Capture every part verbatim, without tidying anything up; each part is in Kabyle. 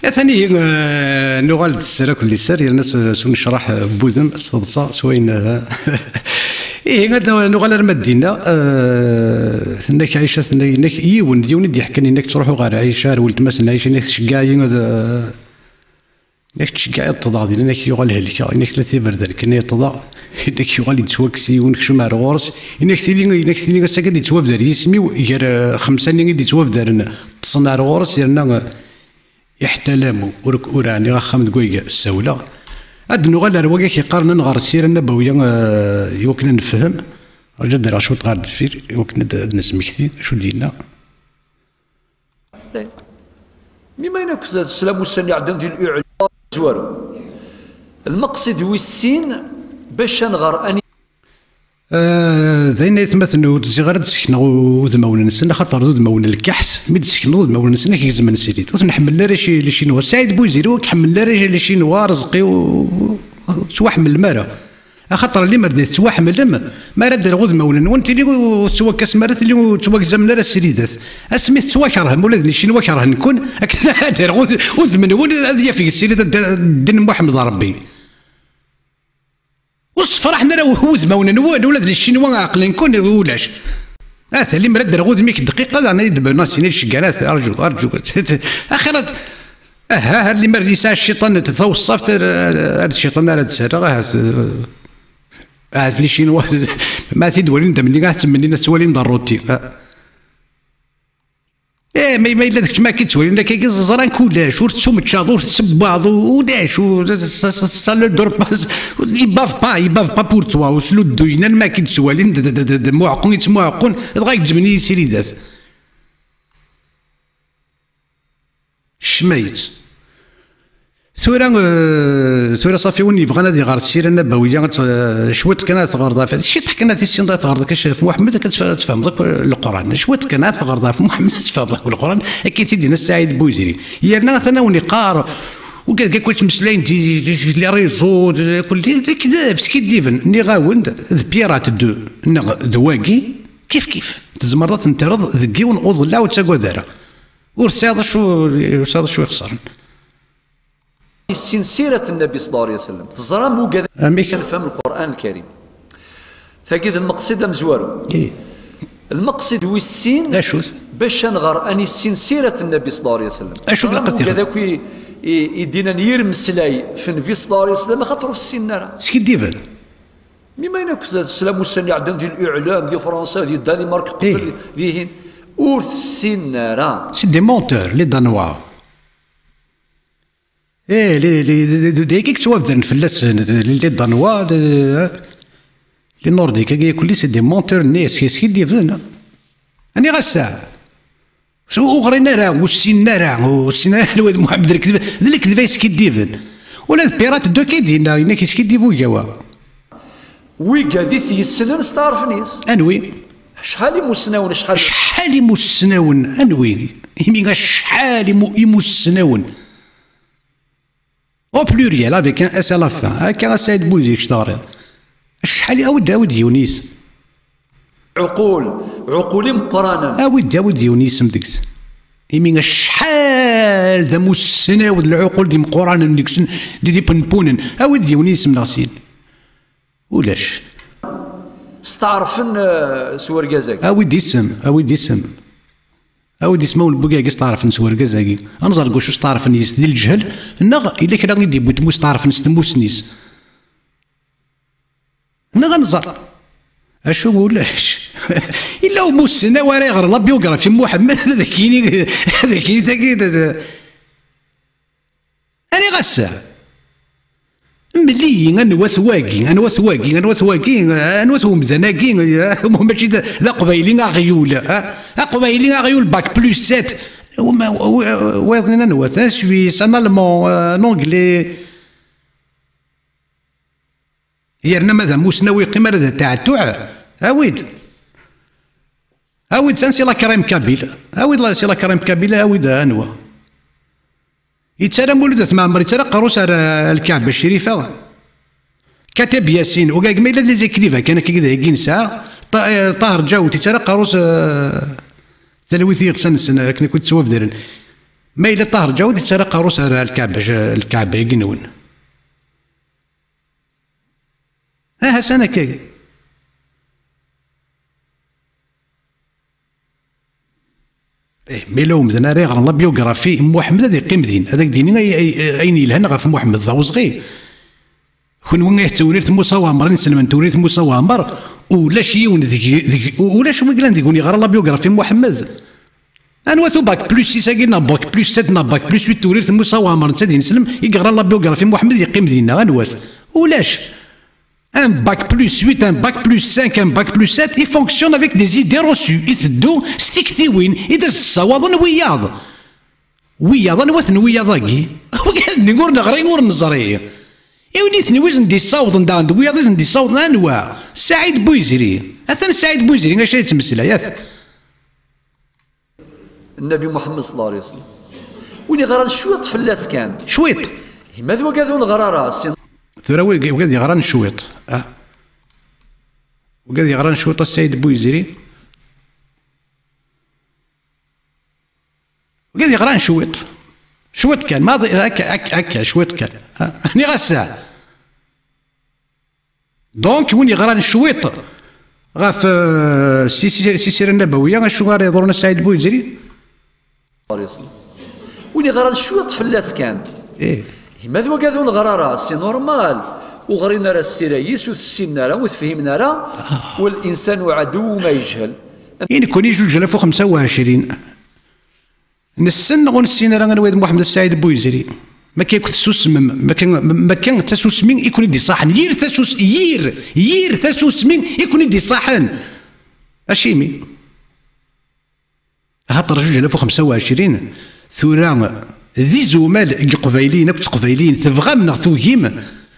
Atan ihi, eh, nuɣal-d sser akked liser, yerna s, s unecraḥ, eh, n wudem, s teḍsa, s wayen, eh, ihi, ad nuɣal arma d dinna, eh, tenna-k Ɛica, tenna-k yiwen, d yiwen i d-yeḥkan, yenna-k ttruḥuɣ ɣer Ɛica, ar weltma-s n Ɛica, yenna-k tceggeɛ-iyi ad, eh, yenna-k tceggeɛ-iyi ad ṭṭḍeɣ din, yenna-k yuɣal helkeɣ, yenna-k tella tiberda akken ay ṭṭḍeɣ, yenna-k yuɣal yettwakkes yiwen, kcem ar ɣur-s, yenna-k tili, yenna-k tili ass-agi ad yettwabder yisem-iw gar, eh, xemsa-nni i d-yettwabdaren, ṭṭsen ar ɣur-s, yerna, eh, iḥtalamu, ur, ur ɛniɣ axxam deg wayeg ssawleɣ. Ad nuɣal ar wagak yeqqaren ad nɣer Sira Nabawiya, eh, i wakken ad nefhem. Rǧu ad d-rreɣ cwiṭ ɣer deffir, i wakken ad, ad nesmekti acu d-yenna. Mi ma ayen akk teslam ussan iɛeddan di l'iɛla zwaru. Lmeqsid wis sin, bac ad nɣer ani Eh, d ayen aytmaten ur d-ziɣ ara ad d-sekneɣ u-, udmawen-nsen, axaṭer d udmawen n lkaḥs, mi d-sekneḍ udmawen-nsen ad k-gezmen srid. Ur ten-ḥemmel ara ici-, les Chinois. Saɛid Buziri ur k-ḥemmel ara ici-, les Chinois, Rezqi, u-, u-, ur tettwaḥemmlem ara. Axaṭer limer d tettwaḥemmlem, mi ara d-rreɣ udmawen-nwen, tili ur tettwakkasem ara, tili ur tettwagzamem ara sridat. Asmi tettwakerhem, ula d les Chinois kerhen-ken, akken ad d-rreɣ ud-, udem-nwen ad yafeg srid ad d-, ddin n Muḥemmed Rebbi. Ur ssefraḥen ara wudmawen-nwen, ula d les Chinois ɛeqlen-ken, ulac. Ah, tali mra d-rreɣ udem-ik dqiqa, daɣen ad d-bnan sin iceggan, ah, arǧu, arǧu. Axir ad, aha, aha, limer yesɛa cciṭan d taweṣṣaft, ar, ar, ar d cciṭan ara d-serreɣ, ahat, eh, ahat les Chinois, ma t-id-walin d amni, ahat ttmennin ad ttwalin d rruti. Ah. Eh, ma, ma yella d kečč ma k-id-ttwalin, akkagi ẓran kullec, ur tettumeččaḍ, ur tessewwaḍ, u-, ulac, u-, s-, s-, s-, salle de repas, ils bavent pas, ils bavent pas pour toi, ur sludduyen, alma k-id-ttwalin, d, d, d, d, d muɛeqqun, yettmuɛeqqun, dɣa gezzmen-iyi sridat. Ccma-itt. Tura, eh, tura ṣafi win yebɣan ad iɣer Ssira Nabawiya, ad t-, eh, cwiṭ kan ad tɣerḍ ɣef, ciṭ kan ad tissineḍ ad tɣerḍ kan ɣef Muḥemmed, akken ad tf-, ad tfehmeḍ akk Leqran. Cwiṭ kan ad tɣerḍ ɣef Muḥemmed, ad tfehmeḍ akk Leqran, akka i t-id-yenna Saɛid Buziri. Yerna atan a wen-iqqar, ugad akk yettmeslayen di, di, di les réseaux, di, kul, di, di lekdeb, skiddiben. Nniɣ-awen-d, d Pirate deux, neɣ d wagi, kif kif. Tzemreḍ ad ten-terreḍ deg yiwen uḍellaɛ ur ttagad ara. Ur tesɛiḍ acu, ur tesɛiḍ acu ixeṣren. Yessin sirat Nnabi صلى الله عليه وسلم. Teẓram ugad Amek? Ad nefhem Lqur'an Lkarim. Tagi d lmeqsid amezwaru. Ih. Lmeqsid wis sin, d acu-t? Bac ad nɣer ad nissin sirat Nnabi صلى الله عليه وسلم. Acu i Teẓram ilaq ad ugad akk i, i, i d-inan yir mmeslay f Nnbi صلى الله عليه وسلم, axaṭer ur t-ssinen ara. Skiddiben. Mi ma ayen akk teslam ussan iɛeddan di l'iɛlam, di Fransa, di Danimark, Ih. Qbel, dihin, ur t-ssinen ara. C'est des menteurs, les Danois. Eh, les, les, les, les, les, les, les Danois, les, les Nordiques, c'est des menteurs nés, c'est ce qu'ils disent. Ani ɣassa. Ur ɣrin ara, ur ssinen ara, ur ssinen ara Lwad Muḥemmed lekdeb, d lekdeb ay skiddiben. Ula d Pirate deux k-id-yenna, yenna-k yeskiddib ugawa. Wigad i t-yessnen steɛṛfen-is. Anwi? Acḥal imussnawen, acḥal. Acḥal imussnawen, anwi? Imi acḥal imu-, imussnawen. Au pluriel, avec un S à la fin. Akka a Saïd Bouzic teɣriḍ. Acḥal, awi-d, awi-d yiwen yis. Ɛuqul, ɛuqul imeqqranen. Awi-d, awi-d yiwen yisem deg-s. Imi acḥal d amussnaw d lɛuqul d imeqqranen deg-sen, d ipenpunen. Awi-d yiwen yisem neɣ sin. Ulac. Steɛṛfen, eh, s wergaz-agi. Awi-d isem, awi-d isem. Awi-d ismawen n wigagi steɛṛfen s wergaz-agi. Ad nẓer deg wacu steɛṛfen yis, di lǧehel, neɣ yella kra i d-yewwi tmu-, steɛṛfen s tmussni-s. Neɣ ad nẓer. Acu ulac? Yella umussnaw ara iɣer la biographie n Muḥemmed, ad ak-yini, ad ak-yini tagi, d, d, Ani ɣassa? Mel-iyi anwa-t wagi, anwa-t wagi, anwa-t wagi, anwa-t umdan-agi, mačči d, d aqbayli aɣyul, ah? Aqbayli aɣyul bac plus sept, wa-, wa-, wayeḍnin anwa-t? Un Suisse, un Allemand, un Anglais. Yerna ma d amussnaw yeqqim ara d ateɛtuɛ, awi-d. Awi-d, si la crème kabyle. Awi-d la, si la crème kabyle, awi-d anwa. Yettarra Mulud At Mɛemmer, yettarra aqerru-s ar, ar Lkaɛba Crifa. Kateb Yasin, ugaɣ ma yella d les écrivains kan akka i d-, dagi nesɛa. Ṭa-, eh, Ṭaher Ǧawet, yettarra aqerru-s, eh, talwit i yiɣsan-nsen, akken akk i ttwabdaren. Ma yella Ṭaher Ǧawed yettarra aqerru-s ar lkaɛba, lkaɛba-agi-nwen. Aha, s-, anakagi. Eh, ma yella umdan ara yeɣren la biographie n Muḥemmed, ad yeqqim din, ad ak-d-yini ay-, ay-, ayen yelhan ɣef Muḥemmed d awezɣi. Kunwi ay tewrirt Musa Waɛmer, inselmen tewrirt Musa Waɛmer, ulac yiwen deg, deg, ulac wi yellan deg-wen yeɣra la biographie n Muḥemmed. Anwa-t u bac plus six-agi neɣ bac plus sept neɣ bac plus huit tewrirt Musa Waɛmer, netta d ineslem, i yeɣran la biographie n Muḥemmed, yeqqim dinna? Anwa-t? Ulac. Un bac plus huit, un bac plus cinq, un bac plus sept, il fonctionne avec des idées reçues. Iteddu s tiktiwin i d as-d-ssawaḍen wiyaḍ. Wiyaḍ, anwa-ten wiyaḍ-agi? Wiyaḍ-nni ur neɣri, ur neẓri. I win i ten-, wi sen-d-yessawḍen daɣen, d wiyaḍ i sen-d-yessawḍen, anwa? Saɛid Buyzri. Atan Saɛid Buyzri, acu ay yettmeslay? At- Nnabi Muḥemmed ṣella Llahu ɛalayhi wa sallam. Win yeɣran cwiṭ fell-as kan. Cwiṭ. Ma d wagad ur neɣra ara, si- Tura wi-, wigad yeɣran cwiṭ. Ah. Wigad yeɣran cwiṭ a Saɛid Buyzri. Wigad yeɣran cwiṭ. Cwiṭ kan, maḍi, akka, akka, akka, cwiṭ kan. Ah, nniɣ-as. Donc, win yeɣran cwiṭ ɣef, euh, si, si, si Sira Nnabawiya, acu ara yeḍrun a Saɛid Buyzri? Win yeɣran cwiṭ fell-as kan. Eh. Ma d wagad ur neɣra ara, c'est normal. Ur ɣrin ara ssira-is, ur t-ssinen ara, ur t-fhimen ara. Ah. والإنسان عدو ما يجهل. I nekkni zuǧ alaf u xemsa u ɛecrin. Nessen neɣ ur nessin ara anwa i d Muḥemmed Saɛid Buyzri? Makka akk tessusmem, makka, makka d tasusmi i ken-id-iṣaḥen. Yir tasus-, yir, yir tasusmi i ken-id-iṣaḥen. Acimi? Axaṭer zuǧ alaf u xemsa u ɛecrin, tura d izumal n Iqbayliyen akk d Teqbayliyin, tebɣam neɣ tugim,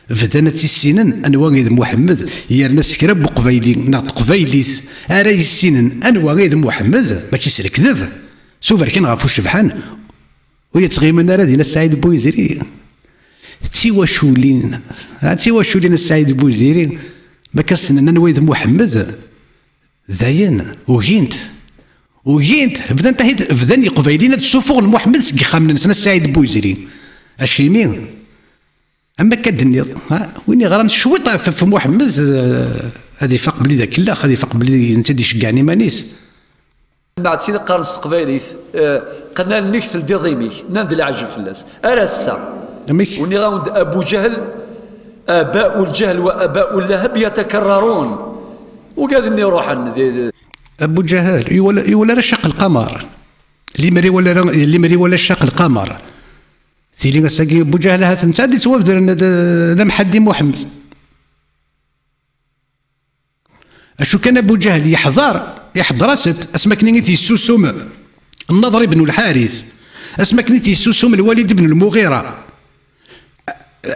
bdan ad tt-issinen anwa i d Muḥemmed, yerna s kra n Uqbayli neɣ d Teqbaylit ara yissinen anwa i d Muḥemmed, mačči s lekdeb. S uberkan ɣef ucebḥan, ur yettɣimin ara dinna Saɛid Buyzri. D tiwaculin, ha, d tiwaculin a Saɛid Buyzri, ma kan ssnen anwa i d Muḥemmed, dayen, ugint. Ugint, bdan tahid, bdan Iqbayliyen ad ssufuɣen Muḥemmed seg yixxamen-nsen a Saɛid Buyzri. Acimi? Am akka d-tenniḍ, ha? Win yeɣran cwiṭ ɣef, ɣef Muḥemmed, eh, ad ifaq belli d akellax, ad ifaq belli netta d-iceggɛen iman-is. Mbeɛd sin qqaren s teqbaylit, eh, qqen allen-ik teldiḍ imi-k, nnan-d leɛjeb fell-as. Ar ass-a. Amek? Uniɣ-awen-d Abu Ǧahl, aba'u lǧahl wa aba'u llahab yatakarrarun. Ugaden-nni ruḥen. Di, di. Abu Ǧahl, iwala, iwala ara ccaq lqamar. Limer iwala ara, limer iwala ccaq lqamar. Tili ass-agi Abu Ǧahl ahat netta ad yettwabdren d, d amḥaddi Muḥemmed. Acu kan Abu Ǧahl yeḥḍer, iḥḍer-as-d, asmi akken i t-yessusum Nnaḍer ibn Lḥaris, asmi akken i t-yessusum Lwalid ibn Lmuɣira.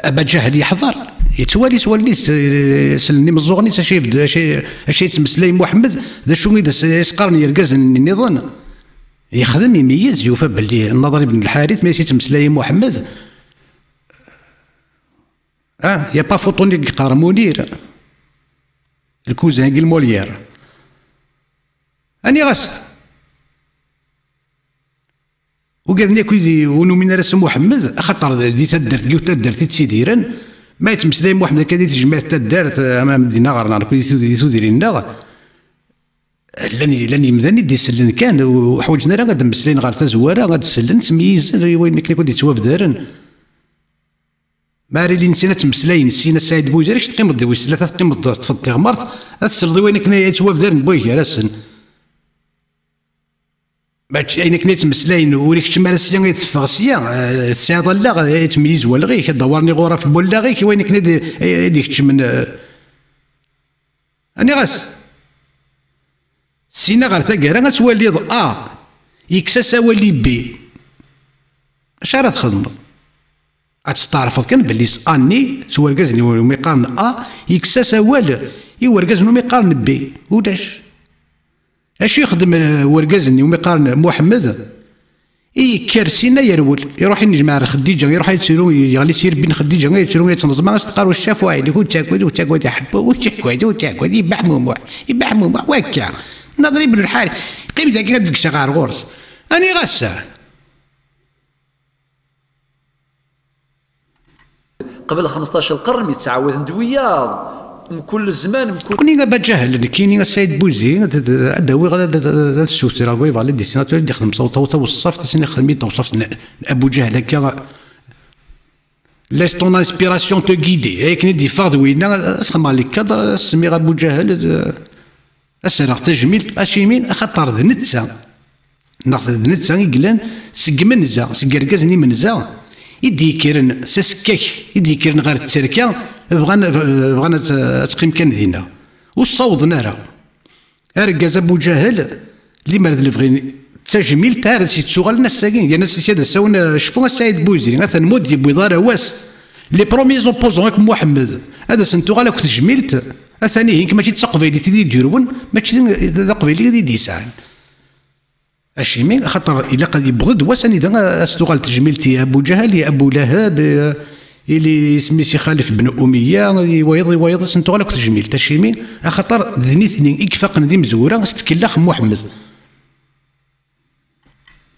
Abu Ǧahl yeḥḍer, yettwali s wallen-is, eh, sellen imeẓẓuɣen-is, acu yebd-, acu, acu yettmeslay Muḥemmed, d acu i d as-, as-qqaren yergazen nniḍen. Yexdem, imeyyez, yufa belli Nnaḍer ibn Lḥaris, mi as-yettmeslay i Muḥemmed, ah, y a pas photo-nni i yeqqar Munir, le cousin-agi n Molière. Aniɣ-as? Ugaden akk i d-, ur numin ara s Muḥemmed, axaṭer di taddart, deg yiwet taddart i ttidiren, ma yettmeslay Muḥemmed akka di tejmaɛt taddart, ama Medina ɣer-neɣ, nekk di tud-, di tudrin-nneɣ, llan, llan yimdanen i d-isellen kan, ur ḥwaǧen ara ad d-mmeslayen ɣer tazwara, ad d-sellen, ttmeyyizen i wayen akken akk i d-yettwabdaren. Ma ara ilin sin ad ttmeslayen, sin a Saɛid Buyzri, kečč teqqimeḍ d wis tlata, teqqimeḍ teṭṭfeḍ tiɣmert, ad tesleḍ i wayen akken ay yettwabdaren n way gar-asen. Mačči ayen akken ay ttmeslayen, ur ikeččem ara sya, ay teffeɣ sya, eh, tesɛiḍ allaɣ, eh, ay tmeyyez wallaɣ-ik, ad d-awaren iɣuraf n wallaɣ-ik, i wayen akken ay d-, ay, ay d-ikeččmen, eh. Aniɣ-as? Sina ɣer taggara ad twaliḍ A, yekkes-as awal i B. Acu ara txedmeḍ? Ad testeɛrfeḍ kan belli s A-nni, s wergaz-nni umi qqaren A, yekkes-as awal i wergaz-nni umi qqaren B. Ulac. Acu yexdem, eh, wergaz-nni umi qqaren Muḥemmed? I yekker sina yerwel, iruḥ inejmeɛ ar Xeddiǧa, iruḥ ad yettru, yeɣli s irebbi n Xeddiǧa, ad yettru, ad yettneẓma, ad s-teqqar: "Ur ccafu ɛinek, ur ttagad, ur ttagad a ḥebbu, ur ttagad, ur ttagad, yebbeḥ mumuḥ, yebbeḥ mumuḥ, wakka." Naḍer ibn Lḥaris, qqim dagi ad d-kkseɣ ɣer ɣur-s. Aniɣ ass-a? Qbel xmesṭac lqern mi ttɛawaden-d wiyaḍ, mkul zzman, mkul... Nekkni Aba Ǧahel, nekkini a Saɛid Buziri, ad, ad, ad awiɣ, ad, ad, ad, ad ssutreɣ, wa yebɣa les dessinateurs, ad d-ixdem taw-, taw-, tawṣaft, ad sen-ixdem i tawṣaft n, n Abu Ǧahel akka. Laisse ton inspiration te guider. Akken i d-yeffeɣ d winna, ad s-xedmeɣ les cadres, ad s-semmiɣ Abu Ǧahel, ad, ad s-rreɣ tajmilt, acimi, axaṭer d netta, neɣ d netta i yellan seg imenza, seg irgazen imenza, i d-yekkren s asekkak, i d-yekkren ɣer tterka, bɣan, bɣan ad, ad teqqim kan dinna. Ur ssawḍen ara. Argaz Abu Ǧahel, limer d lebɣi d tajmilt, ar s-yettuɣalen ass-agi, yerna s-, ad as-awen, eh, cfu a Saɛid Buziri, atan mud yewwiḍ ara wass. Les premiers opposants akk Muḥemmed, ad asen-tuɣal akk tejmilt, atan ihi, mačči d taqbaylit i d-yurwen, mačči d, d aqbayli i d-yesɛan. Acimi? Axaṭer ilaq ad yewweḍ-d wass anida a s-tuɣal tejmilt i Abu Ǧahel, i Abu Lahab, i, i li isem-is i Xalif ben Umiya, i wayeḍ, i wayeḍ, ad sen-tuɣal akk tejmilt. Acimi? Axaṭer d nitni i ifaqen d imezwura s tkellax n Muḥemmed.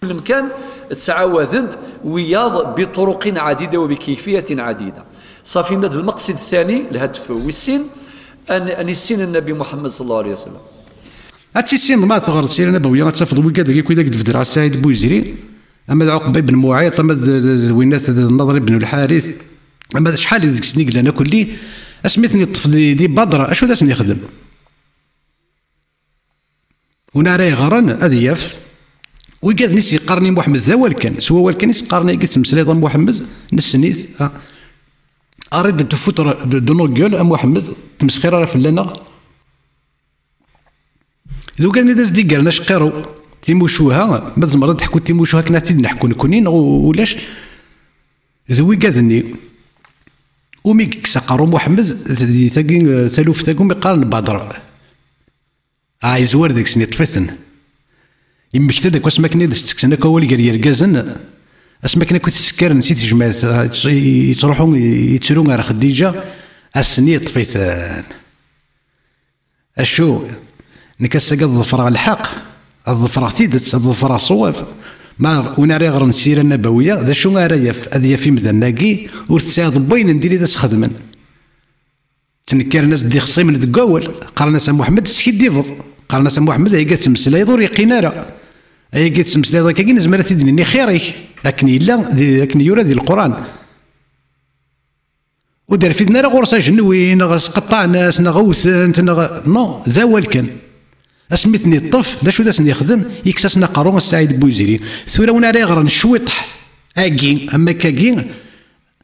Lemkan ttɛawaden-d wiyaḍ بطرق عديدة وبكيفية عديدة. صافي، هذا المقصد الثاني، الهدف wis sin, أن، أن يسين النبي محمد صلى الله عليه وسلم. Ad tissineḍ ma teɣreḍ Sira Nabawiyya, ad tafeḍ wigad-agi akk i d ak-d-bedreɣ, Saɛid Buziri, ama d Ɛuqba ibn Muɛiṭ, ama d, d, d winnat d Nnaḍr ibn Lḥarit, ama d acḥal deg-sen i yellan akk-lli, asmi ten-yeṭṭef di, di Badr, acu d asen-yexdem? Win ara yeɣren ad yaf. Wigaden i s-yeqqaren i Muḥemmed d awal kan, s wawal kan i s-qqaren, "Ayagi tettmeslayeḍ a Muḥemmed, nessen-it, ah. Arrête de te foutre de, de nos gueules, a Muḥemmed, tmesxir ara fell-aneɣ." D ugaden i d as-d-iggaren aceqqiru, timucuha, ma tzemreḍ ad teḥkuḍ timucuha akken ad t-id-neḥku nekkni, neɣ u-, ulac? D wigaden-nni. Umi yekkes aqerru Muḥemmed, d, di tagi, taluft-agi umi qqaren Badr. Ah, yezwar deg-sen, yeṭṭef-iten. Yemmekta-d akk asmi akken i d-steksen akk awal gar yergazen, asmi akken akk i t-ssekkaren si tejmaɛt, ah, yettruḥu, yettru ɣer Xeddiǧa, ass-nni yeṭṭef-iten. Acu, nekk ass-agi ad ḍefreɣ lḥeqq, ad ḍefreɣ tidet, ad ḍefreɣ ṣṣwab. Ma win ara yeɣren Sira Nabawiyya, d acu ara yaf? Ad yaf imdanen-agi, ur tesɛiḍ n wayen n diri d as-xedmen. Ttnekkaren-as-d ixṣimen deg wawal, qqaren-as a Muḥemmed teskiddibeḍ, qqaren-as a Muḥemmed ayagi tettmeslayeḍ ur yeqqin ara. Ayagi tettmeslayeḍ akkagi nezmer ad t-id-nini xir-ik, akken yella, di, akken yura di Leqran. Ur d-rfiden ara ɣur-s ajenwi, neɣ sqeṭṭɛen-as, neɣ wten-t, neɣ, non, d awal kan. Asmi ten-iṭṭef, d acu d asen-yexdem? Yekkes-asen aqerru a Saɛid Buziri. Tura win ara yeɣren cwiṭ agi, am wakkagi,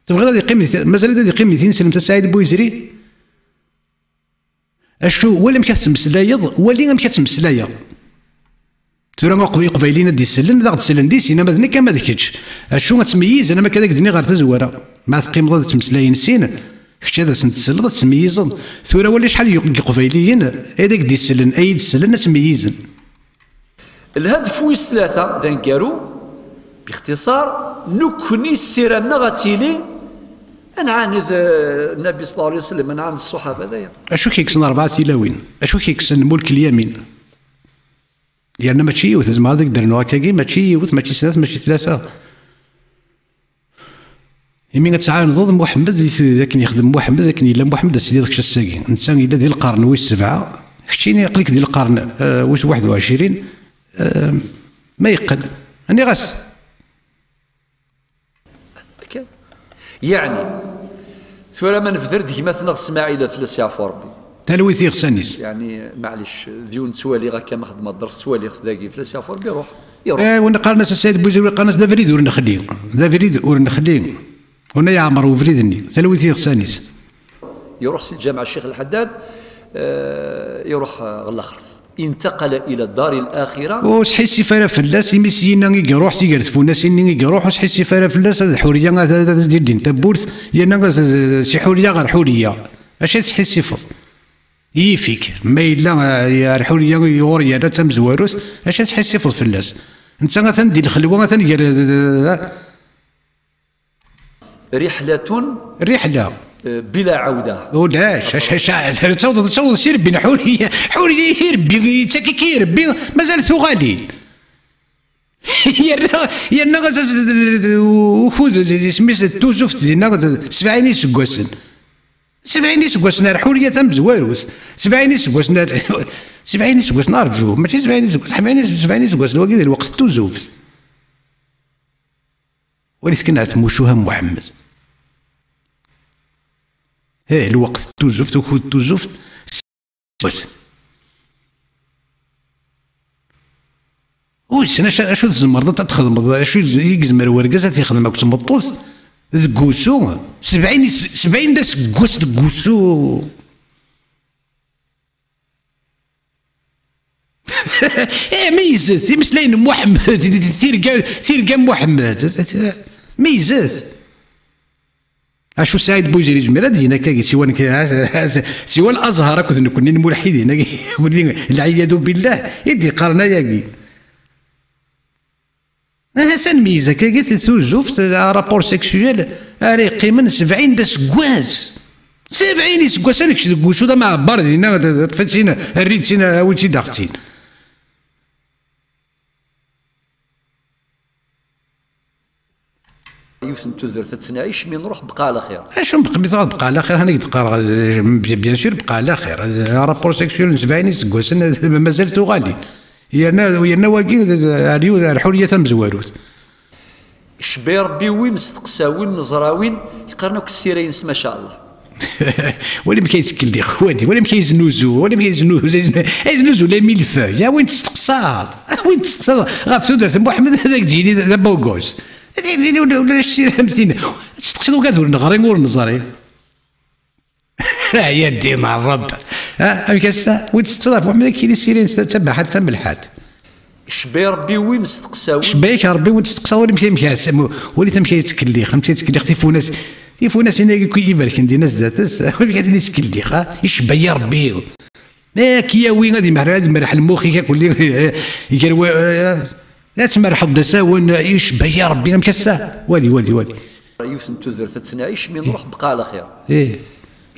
tebɣiḍ ad yeqqim di, mazal ad yeqqim di tineslemt a Saɛid Buziri? Acu, wali amek ad tettmeslayeḍ, wali amek ad ttmeslayeɣ. Tura uqb-, iqbayliyen ad d-isellen, ad aɣ-d-sellen di sin, ama d nekk, ama d kečč. Acu ad ttmeyyizen, ama akka ad ak-d-iniɣ ɣer tazwara. Ma teqqimeḍ ad ttmeslayen sin, kečč ad asen-tselleḍ, ad ttmeyyizeḍ. Tura wali acḥal n iqbayliyen ay ad ak-d-isellen, ay d-sellen, ad ttmeyyizen. Lhadef wis tlata d aneggaru, bixtiṣar, nekkni ssira-nneɣ ad tili ad nɛaned, eh, Nnabi sallallahu alayhi wa sallam, ad nɛaned ṣṣuḥaba, d aya. Acu k-yekksen rebɛa tilawin? Acu k-yekksen mulk lyamin? Yerna mačči yiwet, zemreɣ ad ak-d-rnuɣ akkagi, mačči yiwet, mačči snat, mačči tlata. Imi ad tɛandeḍ Muḥemmed, i t-, akken yexdem Muḥemmed, akken yella Muḥemmed, ad tiliḍ kečč ass-agi. Netta yella di lqern wis sebɛa, keččini aql-ik di lqern, eh, wis waḥed u ɛecrin, eh, ma yeqqen. Aniɣ-as? Akka. Yeɛni, tura ma nebder d gma-tneɣ Smaɛil, ad fell-as yeɛfu Rebbi. Talwit i iɣsan-is. Yeɛni, maɛlic, d yiwen ttwaliɣ akka ma xedmeɣ dders, ttwaliɣ-t dagi, fell-as yeɛfu Rebbi, iruḥ, iruḥ. Eh, win qqaren-as a Saɛid Buziri, qqaren-as d abrid ur nexli. D abrid ur nexli. Win yeɛmer ubrid-nni. Talwit i iɣsan-is. Iruḥ si lǧameɛ Ccix Lḥaddad, eh, iruḥ, eh, ɣer laxert. انتقل إلى الدار الآخرة. Ur sḥissif ara fell-as, imi s yinna i iruḥ, si gar tfunasin-nni i iruḥ, ur sḥissif ara fell-as, ad Ḥuriya, ad, ad, ad as-d-ildin tawwurt, yerna ad, si Ḥuriya ɣer Ḥuriya. Acu ad tesḥissifeḍ? Yif-ik, ma yella, eh, ar Ḥuriya i ɣur yerra d tamezwarut, acu ad tesḥissifeḍ fell-as? Netta atan di lxelwa, atan gar, eh, رحلة، riḥla, eh, بلا عودة. Ulac, acu, acu, acu, ad tawḍeḍ, ad tawḍeḍ s irebbi n Ḥuriya, Ḥuriya i irebbi, yettak-ik i irebbi, mazal tuɣalin. Yerna, yerna ukud, isem-is, d tuzuft dinna, d sebɛin iseggasen. Sebɛin iseggasen ar Ḥuriya tamezwarut. Sebɛin iseggasen ar, sebɛin iseggasen, arǧu, mačči sebɛin iseggasen, sebɛin is-, sebɛin iseggasen, wagi d lweqt n tuzuft. Walit kan ar tmucuha n Muḥemmed. Eh, lweqt n tuzuft, ukud n tuzuft, s-, Wissen acu, acu tzemreḍ ad txedmeḍ, acu i yezmer wergaz ad t-ixdem akked tmeṭṭut deg wusu, sebɛin is-, sebɛin d aseggas deg wusu. Eh, meyyzet, imeslayen n Muḥemmed, tirga, tirga n Muḥemmed. Meyyzet. Acu Saɛid Buzir izmer ad yini akkagi, siwa nekk, siwa Azhar akked nekkni lmulḥidin-agi, lɛiyadu billah, i d-iqqaren ayagi. Aha, s anmeyyiz akkagi, tuzuft, rapport sexuel, ara yeqqimen sebɛin d aseggas. Sebɛin iseggasen, kečč deg wusu d amɛebbar dinna, ṭṭef-itt-in, err-itt-in, awi-tt-id aɣ-tt-in. Yiwet n tudert ad tt-nɛic, mi nruḥ bqa ɛla xir. Acu n bqa-, mi tṛuḥ bqa ɛla xir, ḥna i d-qqareɣ, bien sûr, bqa ɛla xir. Rapport sexuel n sebɛin iseggasen, mazal tuɣalin. Yerna, yerna wagi, ar yu-, ar Ḥuriya tamezwarut. Icebba Rebbi win nesteqsa, win neẓra, win yeqqaren akk ssira-ines, maca Allah. Wali amek ay yettkelliq, wali, wali amek ay yeznuzu, wali amek ay yeznuzu, ay yeznuzu les mille feuilles, a win testeqsaḍ, a win testeqsaḍ ɣef tudert n Muḥemmed, ad ak-d-yini d abogos. Ad ak-d-yini ula, ulac tira am tin. Ad testeqsiḍ ugad ur neɣri, ur neẓri. Ya ddin Ṛebbi. Ha, amek ass-a? Win testeqsaḍ ɣef Muḥemmed, ad ak-yini ssira-ines d tabaḥant, d tamelḥant. Icebba Rebbi win nesteqsa, win Icebba-yak Rebbi win testeqsa, wali amek, amek ass-a, wali amek ay yettkellix, amek ay yettkellix tifunas, tifunasin-agi akk i iberken dinna zdat-s, wali amek ay ten-yettkellix, ha? Icebba-yi Rebbi. Ad k-yawi, ad imerreḥ, ad imerreḥ lmux-ik akk, gar wa-, ad tmerrḥeḍ d asawen, icebba-yi Rebbi, amek ass-a? Wali, wali, wali. Yiwet n tudert ad tt-nɛic, mi nruḥ bqa ɛla xir. Ih.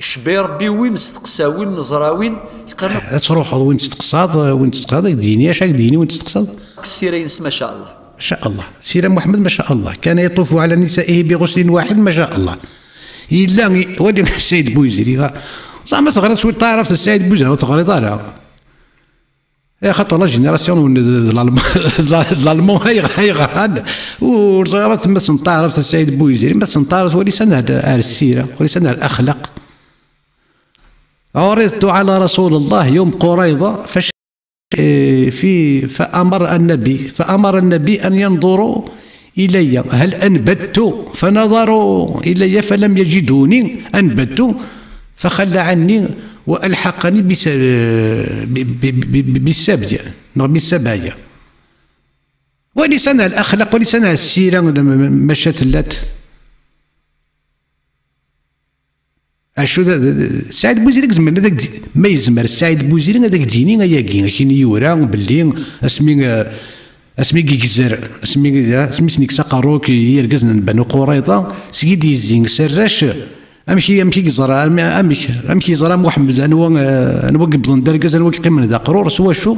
Icebba Rebbi win nesteqsa, win neẓra, win yeqqaren akk Ad truḥeḍ win testeqsaḍ, win testeqsaḍ, ad k-d-yini, acu ad k-d-yini win testeqsaḍ? Ssira-ines, maca Allah. Maca Allah. Sira Muḥemmed, maca Allah. Kana yatufu ɛla nisa'ihi bi ɣuslin waḥid, maca Allah. Yella, i-, wali Saɛid Buziri, ha. Zeɛma teɣriḍ cwiṭ taɛrabt a Saɛid Buziri, ur teɣriḍ ara. Eh, xaṭer la génération n, d, d l'Alm-, d l'Alman ay, ay ɣran. Ur ẓriɣ ara ma tessneḍ taɛrabt a Saɛid Buziri, ma tessneḍ taɛrabt, wali s anehd ar ssira, wali s anehd ar axlaq. عرضت على رسول الله يوم قريضة، فش-، إيه، في، فأمر النبي، فأمر النبي أن ينظروا إلي هل أنبت، فنظروا إلي فلم يجدوني أنبت، فخلى عني وألحقني بس-، ب-، ب-، ب-، ب-، بالسبي، نعم، بالسبايا. ولسان الأخلاق، ولسان السيرة، م-، م-، مشات اللات. Acu d, d, d, Saɛid Buziri i izemren ad ak-d-, ma yezmer Saɛid Buziri ad ak-d-yini ayagi, akin i yura belli asmi, eh, asmi i yegzer, asmi, asmi sen-yekkes aqerru i yirgazen n Banu Qurayḍa, seg i d-yezzi s arrac, amek i, amek i yeẓra, amek, amek, amek yeẓra Muḥemmed, anwa, eh, anwa i yewwḍen d argaz, anwa i yeqqimen d aqrur, s wacu?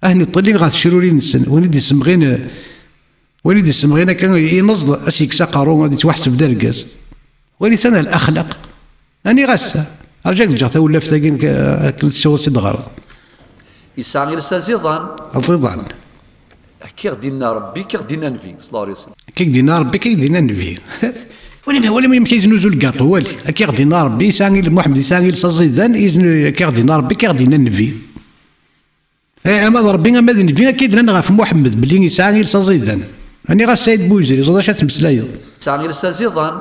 Ahni ṭṭili ɣer tecrurin-nsen, win i d-issemɣin, eh, Win i d-issemɣin akka ineẓ-d, ad s-yekkes aqerru, ad yettwaḥseb d argaz. Wali-t ana lexlaq. Aniɣ ass-a? Rǧu ad k-ǧǧeɣ tawlaft-agi, akken tessiweḍ ad tt-id-teɣreḍ. Yesɛa iles aẓidan. Aẓidan. Akka i ɣ-d-inna Rebbi, akka i ɣ-d-inna Nnbi, ṣalla Llahu ɛalayhi wa sallam. Akka i ɣ-d-inna Rebbi, akka i ɣ-d-inna Nnbi. Wali, wali amek i yeznuzu lgaṭu, wali. Akka i ɣ-d-inna Rebbi, yesɛa il-, Muḥemmed yesɛa iles aẓidan, yeznu-, akka i ɣ-d-inna Rebbi, akka i ɣ-d-inna Nnbi. Eh, ama d Rebbi, ama d Nnbi, akka i d-nnan ɣef Muḥemmed, belli yesɛa iles aẓidan. Aniɣ-as Saɛid Buyezri, ẓer d acu ad tmeslayeḍ. Yesɛa iles aẓidan.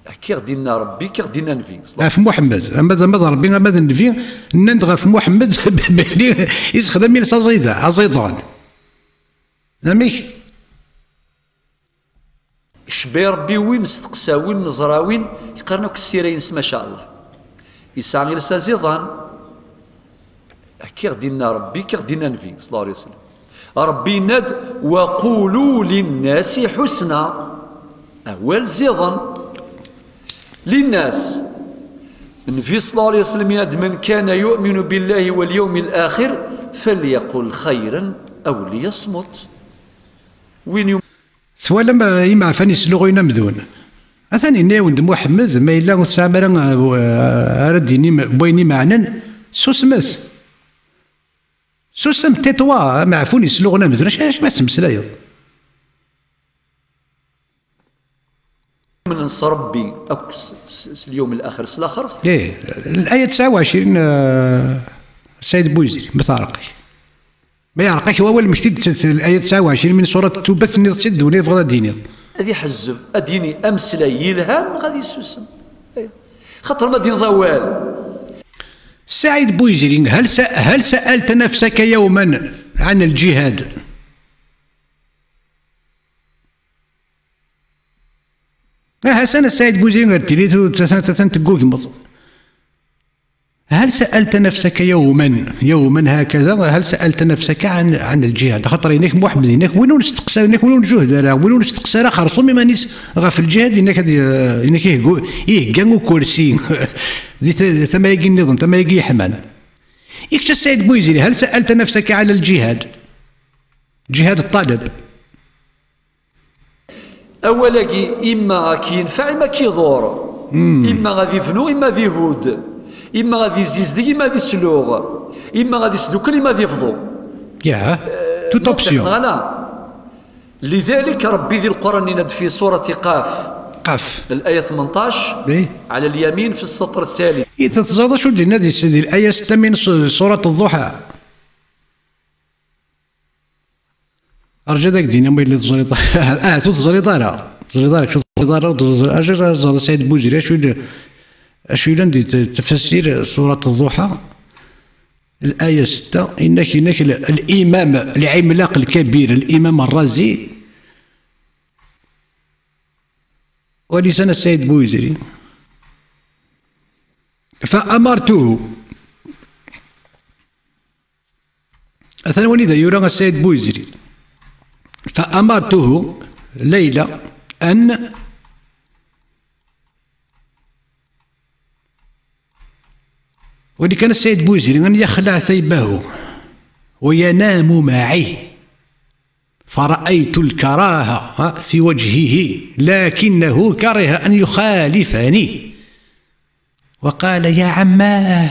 Akka i ɣ-d-inna Rebbi, akka i ɣ-d-inna Nnbi. Ɣef Muḥemmed, ama d, ama d Rebbi, ama d Nnbi, nnan-d ɣef Muḥemmed belli yessexdam iles aẓida-, aẓidan. Amek? Icebba Rebbi win nesteqsa, win neẓra, win yeqqaren akk ssira-ines, maca Allah. Yesɛa iles aẓidan. Akka i ɣ-d-inna Rebbi, akka i ɣ-d-inna Nnbi, ṣalla Llahu ɛalayhi wa sallam. Rebbi yenna-d: "Wa qulu linnasi ḥusna." Awal ziḍen. Linnas. Nnbi ṣalla Llahu ɛalayhi wa sallam yenna-d: "Man kana yu'minu billahi wal yawmil axir, falyaqul xayran أو ليصمت. وين يوم Twalam, eh, imeɛfan yesluɣuyen amdun. Atan yenna-yawen-d Muḥemmed, ma yella ur tesɛam ara, eh, ara d-tinim n wayen imeɛnen, susmet. Susem, tais-toi, ameɛfun yesluɣun amdun, acu, acu ma tettmeslayeḍ? Umnen s Ṛebbi akk s, s, s lyawm laxir, s laxert. Ih, laya tesɛa u ɛecrin, eh, Saɛid Buyzri, ma teɛreq-ik. Ma yeɛreq-ak wawal, mmekti-d t-, t-, laya tesɛa u ɛecrin min surat Tuba, tenniḍ-tt-id d win i tebɣiḍ ad d-tiniḍ. Ad iḥezzeb, ad d-yini ameslay yelhan, neɣ ad yessusem. Ih. Xaṭer ma d-tiniḍ awal. Saɛid Buyzri, هل س-، هل سألت نفسك يوما عن الجهاد؟ Aha, Saɛid Buyzri, ar tili tu-, atan, atan teggugmeḍ. هل سألت نفسك يوما، يوما هكذا، هل سألت نفسك عن، عن الجهاد؟ خاطر ينك محمد، ينك وين نستقصى، ينك وين نجهد، راه وين نستقصى، راه خرصوم إيمانيس غف الجهاد، ينك هاد، ينك يهجو-، يهجا وكرسي. دي ت-، تما يجي النظام، تما يجي يحمان. يكش السيد بويزري، هل سألت نفسك على الجهاد؟ جهاد الطلب. Awal-agi, imma ad k-yenfeɛ, imma ad k-iḍur. Imma ad ibnu, imma ad ihud. Imma ad izizdeg, imma ad isluɣ. Imma ad isdukel, imma ad ibḍu. Yah, toute option. Neɣ ala. لذلك Ṛebbi di Lqur'an yenna-d fi surati Qaf. Qaf. Laya tmenṭac, على اليمين في السطر الثالث. I teẓriḍ acu d-yenna di, di laya setta min su-, surat Ḍuḥa? Rǧu ad ak-d-iniɣ ma yella teẓriḍ. Ah, ur teẓriḍ ara. Teẓriḍ ara, ur teẓriḍ ara, ur teẓriḍ ara. Rǧu ad teẓreḍ Saɛid Buzri, acu yella, acu yellan di t-, tafsir surat Ḍuḥa, laya setta, inak, inak l-, l-imam, lɛimlaq lkabir, l-imam Rrazi, wa lisan Saɛid Buzri. فأمرته. Atan wani da yura a Saɛid Buyzri. فأمرته ليلى أن، wani kan a Saɛid Buyzri, أن يخلع ثيبه وينام معي. فرأيت الكراهة في وجهه، لكنه كره أن يخالفني. وقال: يا عماه،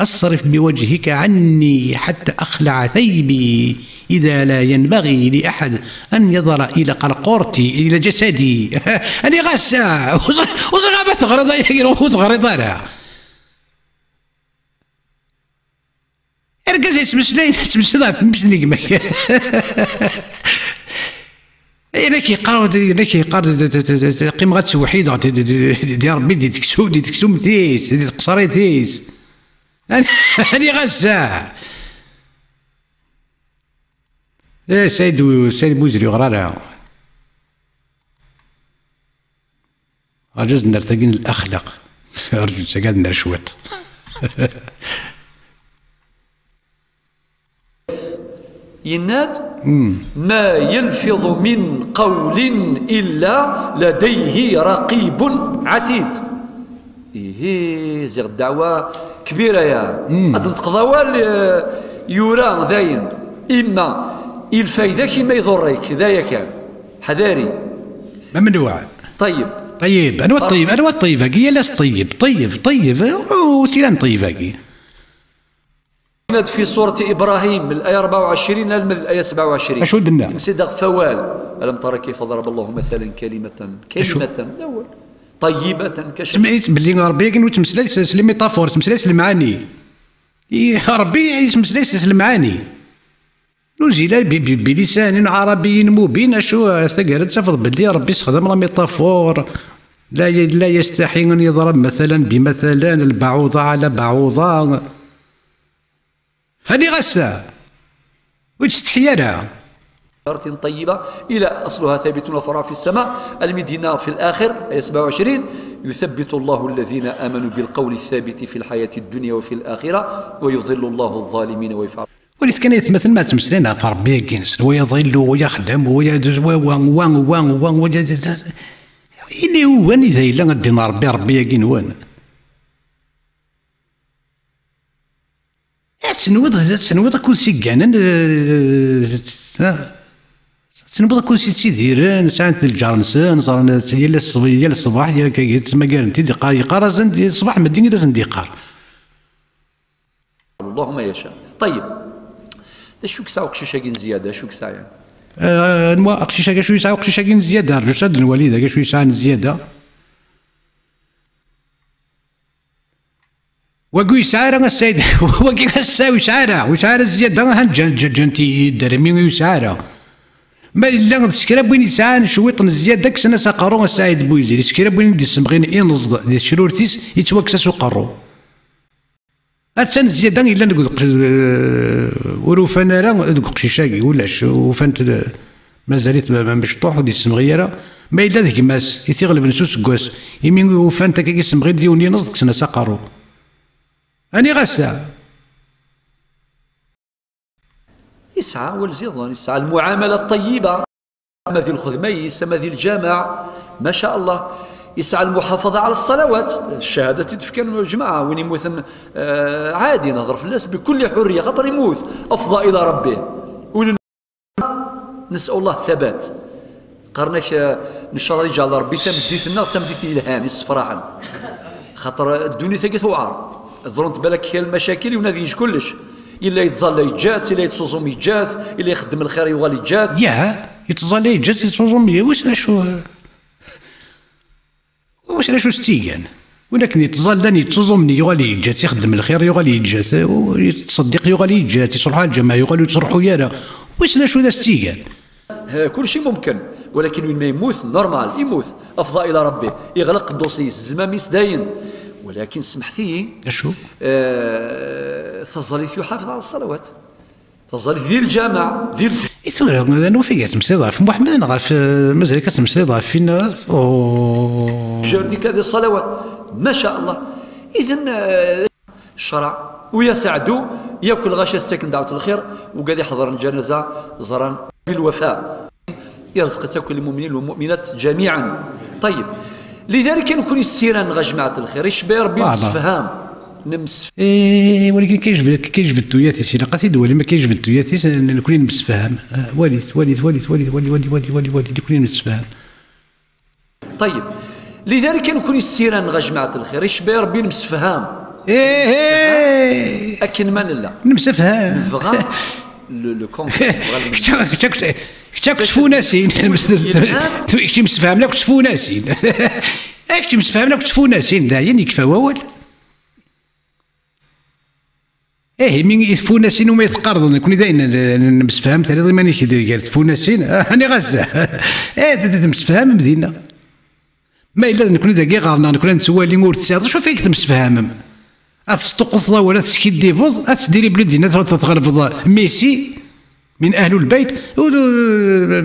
أصرف بوجهك عني حتى أخلع ثيبي، إذا لا ينبغي لأحد أن ينظر إلى قرقرتي، إلى جسدي. أنا غاسة. وزغ-، وزغ ما تغرض، يا غير وتغرض أنا. Argaz yettmeslayen, yettmeslayen ɣef mmi-s n gma-k. Ayen akka yeqqar, ayen akka yeqqar, d, d, d, d, d, qqimeɣ ad ttewḥideɣ, d, d, d, d, di Ṛebbi, di teksum-, di teksumt-is, di tqeṣrit-is. Ani, ani ɣas-a? Eh, Saɛid, Saɛid Buzri, ɣer ara. Rǧu ad ner tagi n laxlaq. Rǧu tagi ad ner cwiṭ. Yenna-d: ما يلفظ من قول إلا لديه رقيب عتيد. Ihi, ziɣ ddeɛwa kbira ya. Ad d-neṭqeḍ awal, eh, yura dayen. Imma i lfayda-k, imma iḍurr-ik, d aya kan. Ḥadari. Ma menwa? Ṭeyyeb. Ṭeyyeb. Anwa ṭeyyeb? Anwa ṭeyyeb-agi? Yal ass ṭeyyeb, ṭeyyeb, ṭeyyeb. Ur t-ilan ṭeyyeb-agi. Yenna-d fi surat Ibrahim, laya rebɛa u ɛecrin alma d laya sebɛa u ɛecrin. Acu d-tenna? Imsi-d ɣef wawal. ألم تر كيف ضرب الله مثلا كلمة، كلمة, d awal. طيبة كشجرة. Semmit belli Ṛebbi akken ur ttmeslay s, s les métaphores, ttmeslay s lemɛani. I Ṛebbi yettmeslay s, s lemɛani. نزل ب-، ب-، بلسان عربي مبين. Acu, ar taggara ad tafeḍ belli Ṛebbi yessexdam la métaphore. لا ي-، لا يستحي أن يضرب مثلا بمثلا، البعوضة على بعوضة. هذه غسة. Ur tettḥi ara. شجرة طيبة إلى أصلها ثابت وفرعها في السماء. المدينة في الآخر، آية سبعة وعشرين: يثبت الله الذين آمنوا بالقول الثابت في الحياة الدنيا وفي الآخرة، ويضل الله الظالمين ويفعل. Walit kan aytmaten ma ttmeslayen ɣef Ṛebbi-agi-nsen, wa iḍillu, wa yaxdem, wa ya-, wa, wa, wa, wa, wa, wa, ini wanida yella ddin n Ṛebbi, Ṛebbi-agi-nwen? Ad tenwiḍ, ad tenwiḍ akud s-igganen, eh, eh, ad tenwiḍ akud s-ittidiren, sɛan lǧar-nsen, ẓran yal ṣṣb-, yal ṣṣbeḥ, yal akkagi, ttmagaren-t-id, yeqqar, yeqqar-asen-d ṣṣbeḥ medden i d asen-d-yeqqar. اللهم يشاء. طيب، d acu yesɛa uqcic-agi n zzyada? Acu yesɛa? Eh, anwa aqcic-agi, acu yesɛa uqcic-agi n zzyada? Rǧu s ad nwali d acu yesɛa n zzyada. Wagi ur yesɛi ara a Ssaɛid, wagi ass-a ur yesɛi ara, ur yesɛi ara zzyada, ahan ǧǧan, ǧǧan, ǧǧan-t yedder, imi ur yesɛi ara. Ma yella d s kra n win yesɛan cwiṭ n zzyada, kksen-as aqerru a Ssaɛid Buyzir, s kra n win i d-issemɣin inẓeḍ di tecrurt-is, yettwakkes-as uqerru. Attan zzyada yellan deg udeq-, eh, ur ufan ara deg uqcic-agi, ulac, ufan-t d-, mazal-it m-, m-, mecṭuḥ, ur d-yessemɣi ara. Ma yella d gma-s i t-iɣelben s useggas, imi ufan-t akkagi yessemɣi-d yiwen n yineẓ, kksen-as aqerru. Aniɣ ass-a? Yesɛa walziḍen, yesɛa lmuɛamala ṭṭeyyiba, ama di lxedma-is, ama di lǧameɛ, ma ca Allah. Yesɛa lmuḥafaḍa ɛla ṣṣalawat, d ccahadat i d-fkan lǧemɛa, win imuten, eh, ɛadi, nehder fell-as bikulli ḥurriya, xaṭer imut, afḍa ila Ṛebbi. Ul-, nes'al Allah thabat. Qqaren-ak, eh, ncallah ad yeǧɛel Ṛebbi tameddit-nneɣ d tameddit yelhan, yessefraḥen. Xaṭer ddunit-agi tewɛer. Ḍerrunt balak kra n lmacakil, yiwen ad yeǧǧ kullec. Yella yettẓalla yeǧǧa-t, yella yettuẓum yeǧǧa-t, yella ixeddem lxir yuɣal yeǧǧa-t. Ya, yettẓalla yeǧǧa-t, yettuẓum ye-, wissen acu, wissen acu s-tt-igan. Win akken yettẓallan yettuẓumen yuɣal yeǧǧa-t, ixeddem lxir yuɣal yeǧǧa-t, u-, yettṣeddiq yuɣal yeǧǧa-t, yesruḥ ɣer lǧameɛ yuɣal ur yettruḥu ara. Wissen acu d as-tt-igan. Eh, kulci mumken, walakin win ma yemmut, normal, yemmut, afḍa ila Ṛebbi, iɣleq ddusyi, zzmam-is dayen. Walakin semḥet-iyi, acu? Eh, taẓallit yuḥafeḍ ɛla ṣṣalawat. Taẓallit di lǧameɛ, di l-, I tura, d anwa i ad temmeslayeḍ ɣef Muḥemmed neɣ ɣef, eh, mazal-ik ad temmeslayeḍ ɣef win, oh. Jerdi ka di ṣṣalawat, ma ca Allah. Iden, eh, Ccreɛ, u ya saɛdu, yakk lɣaci as-ttaken dɛwet lxir, ugad iḥeḍren lǧanaza, ẓran, bilwafa. Irzeq-itt akk lmumnin lmuminat ǧamiɛan. Ṭayyeb. Lidalik, nekkni ssiran ɣer jmaɛat lxir, icba Rebbi nemsefham. Nemsef. Eh, walakin kayejbed, kayejbed tuyat-is, ilaq ad t-id-walim, kayejbed tuyat-is, nekkni nemsefham. Ah, walit, walit, walit, walit, wali, wali, wali, wali, wali, nekkni nemsefham. Ṭayyeb. Lidalik, nekkni ssiran ɣer jmaɛat lxir, icba Rebbi nemsefham. Ih, ih. Akken ma nella. Nemsefham. Nebɣa le, le contraire, nebɣa le. Kečč, kečč, kečč, kečč akk tfunasin. Kečč imsefhamen akk tfunasin. Kečč imsefhamen akk tfunasin, dayen yekfa wawal. Ih, imi i tfunasin umi teqqareḍ, nekkni dayen n-, n-, nemsefham, terriḍ iman-ik d-, gar tfunasin, ah, aniɣ-as, eh, d-, d-, temsefhamem dinna. Ma yella d nekkni dagi ɣer-neɣ, nekkni ad nettwali ur tesɛiḍ, acu ɣef i temsefhamem? Ad tesṭuqquteḍ awal, ad teskiddibeḍ, ad tedribleḍ dinna, ad tɣelbeḍ Messi, min ahlul bayt, ur,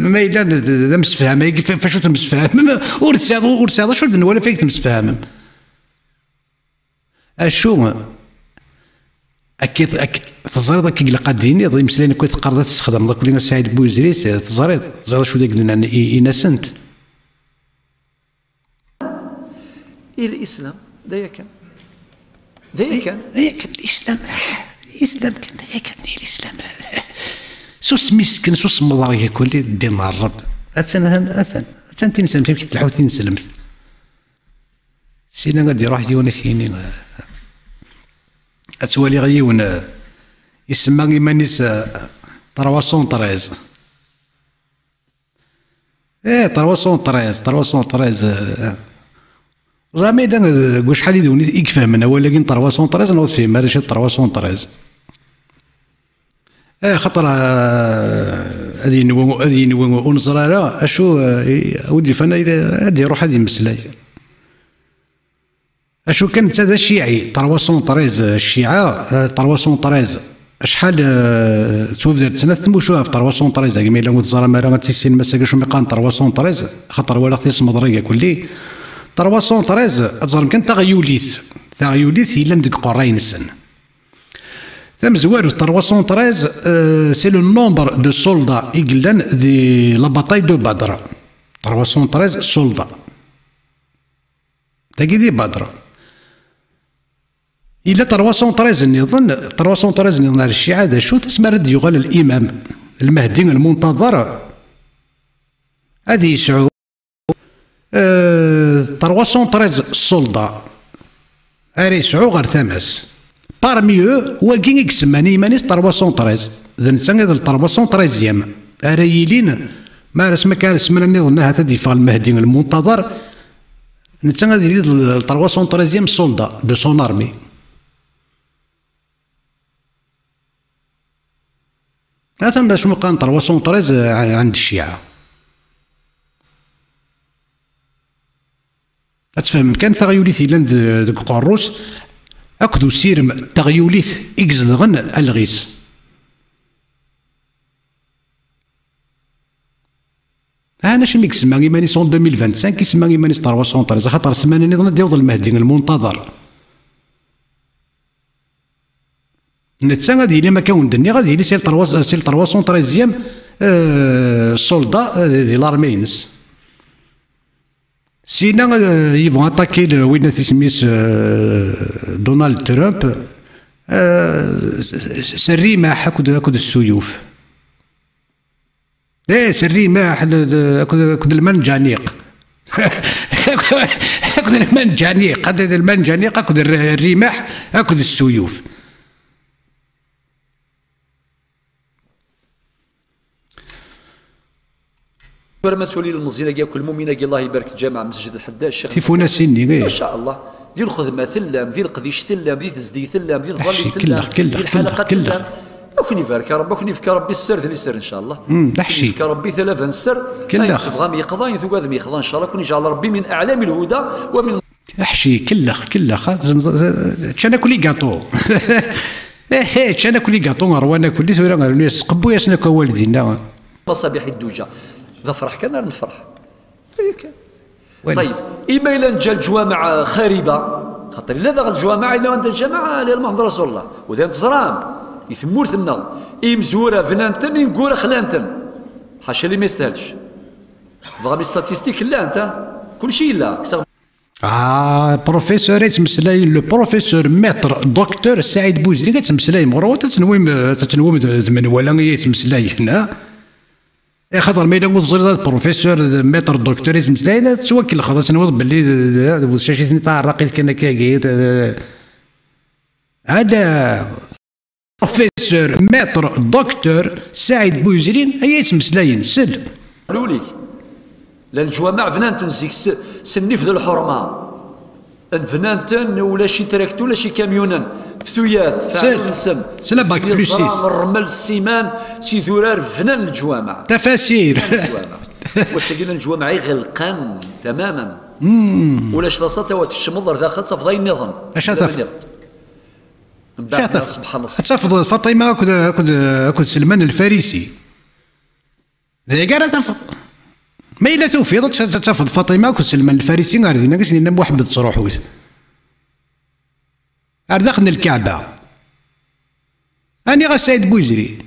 ma yella d, d, d amsefham, agi f-, f-, acu temsefhamem, ur tesɛiḍ, ur tesɛiḍ acu d nnwal ɣef i temsefhamem. Acu? Akka, akka, teẓriḍ akka ilaq ad d-tiniḍ, imeslayen akk i teqqareḍ ad tessexdameḍ akk a Saɛid Buyezrit, teẓriḍ, teẓriḍ acu d ak-d-nnan i, in-asent. I lislam, d aya kan. D aya kan. D aya kan, lislam, lislam kan, d aya kan, i lislam. S usmisken, s usemmeḍ, ar yakk, ddin n Ṛṛeb. Attan, atan, atan, attan tineslemt, amek tleḥḥu tineslemt. Sina ad d-iruḥ yiwen ad k-yini, ad twaliɣ yiwen, eh, isemma iman-is, eh, trois cent treize. Eh, trois cent treize, trois cent treize, eh. Ẓer ma yella, eh, deg wacḥal i d win i ifehmen awal-agi n trois cent treize, neɣ ur tefhim ara acu d trois cent treize. Eh, xaṭer, eh, ad yenwi, ad yenwi ur neẓri ara acu, eh, i, ur d-ifan, ad iruḥ ad yemmeslay. Acu kan, netta d aciɛi, trois cent treize, cciɛa, eh, trois cent treize. Acḥal, eh, twebder-d snat tmucuha ɣef trois cent treize, agi ma yella ur teẓram ara, ad tissinem ass-agi acu mi qqaren trois cent treize, xaṭer walaɣ-t ismeḍri-a kulli. Trois cent treize, ad teẓrem kan taɣyulit, taɣyulit yellan deg uqerray-nsen. Tamezwarut, trois cent treize, euh, c'est le nombre de soldats i yellan di la bataille de Badr. Trois cent treize soldats. Tagi di Badr. Yella trois cent treize nniḍen, trois cent treize nniḍen ar Cciɛa, d acu-t? Asmi ara d-yuɣal l'imam, Lmehdi Lmuntaḍer, ad yesɛu, euh, trois cent treize soldats ara yesɛu ɣer tama-s. Parmi eux, wagi i isemman i yiman-is trois cent treize, d netta i d le trois cent treizième ara yilin, ma ara asmi akka ar ssmana nniḍen ahat ad d-yeffeɣ Lmehdi Lmuntaḍer, netta ad yili d le trois cent treizième soldat de son armée. Atan d acu qqaren trois cent treize, euh, ɛend Cciɛa. Ad tfehmem kan taɣyulit yellan de-, deg uqerru-s akked usirem n teɣyulit i izedɣen alɣis. Ah, acimi i isemma iman-is en deux mille vingt-cinq, isemma iman-is trois cent treize, axaṭer ssmana nniḍen ad d-yaweḍ Lmehdi Lmuntaḍer. Netta ad yili, ma akka wen-d-nniɣ, ad yili si le trois, si le trois cent treizième, euh, soldat, euh, di l'armée-ines. Sina, euh, yebɣa aṭaki le, win at isem-is, euh, Donald Trump, euh, s, s, s rrimaḥ akked, akked ssuyuf. Eh, s rrimaḥ, d, d, akked, akked lmanǧaniq. Akked lmanǧaniq, akked lmanǧaniq, akked rr-, rrimaḥ, akked ssuyuf. Tura ma twali lmeẓyin-agi akk, lmumin-agi, Allah ibarek, lǧameɛ, mesjid lḥeddac, Ccix Tifunasin-nni, eh. Maca Allah, di lxedma tellam, di leqdic tellam, di tezdeg tellam, di tẓallit tellam, kellex, di kellex, lḥalaqa kellex. Tellam. Ad ken-ibarek Rebbi, ad ken-yefk Rebbi sser d liser, ncallah. Mm, d aḥci. Ad ken-yefk Rebbi talaba n sser. Kellex. Ayen tebɣam yeqḍa, ayen tugadem yeqḍa, ncallah. Ad ken-iǧɛel Rebbi min aɛlami lhuda wa min Aḥci, kellex, kellex. Ččan akk les gâteaux. Eh, eh, ččan akk les gâteaux, ṛwan akk, tura rnu-yas, sqebbu-yasen akk awal dinna. Maṣabiḥ i dduǧa. D afraḥ kan ara nefreḥ. Aya kan. Wali. Ṭayyeb, ima yella neǧǧa leǧwameɛ xariba, xaṭer yella daɣ leǧwameɛ, yella anda lǧamaɛ, lɛilm Muḥemmed Rasulullah. U d ayen teẓram, i tmurt-nneɣ, imezwura bnan-ten, ineggura xlan-ten. Ḥaca lima yestahel. Tebɣam les statistiques? Llant, ha? Kulci yella. Ah, professeur yettmeslayen, le professeur maître docteur Saɛid Bouzri yettmeslayen. Ɣur-wet ad tenwim, ad tenwim d, d menwala i yettmeslayen, ha? Eh, xaṭer ma yella ur teẓriḍ ad professeur, d maître docteur yettmeslayen, ad tettwakellxeḍ, ad tenwiḍ belli d, d, d bu tcacit-nni taɛraqit kan akkagi, d, d, ala. Professeur, maître, docteur Saɛid Bouzri, ay yettmeslayen, sel. Luli. Llan leǧwameɛ bnan-ten zik s, s nnif d lḥurma. Bnan-ten ulac itraktu, ulac ikamyunen. F tuyat, f aɛrur-nsen. Sel, sel a bac plus six. F yiẓra, rrmel, ssiman, s idurar, bnan leǧwameɛ. Tafasir. Leǧwameɛ. Wass-agi llan leǧwameɛ iɣelqen tamamen. Hmm. Ulac laṣa tawa tecmeḍ ar daxel tafeḍ ayen nniḍen. Acu ad tafeḍ? Mbeɛd, subḥan Allah. Ad tafeḍ Faṭima akked, akked, akked Selman Lfarisi. D ayagi ara tafeḍ. Ma yella tufiḍ, ad t-, ad tafeḍ Faṭima akked Selman Lfarisi ar dinna, i sen-yenna Muḥemmed ttruḥut. Ar daxel n Lkaɛba. Aniɣ a Saɛid Buzri?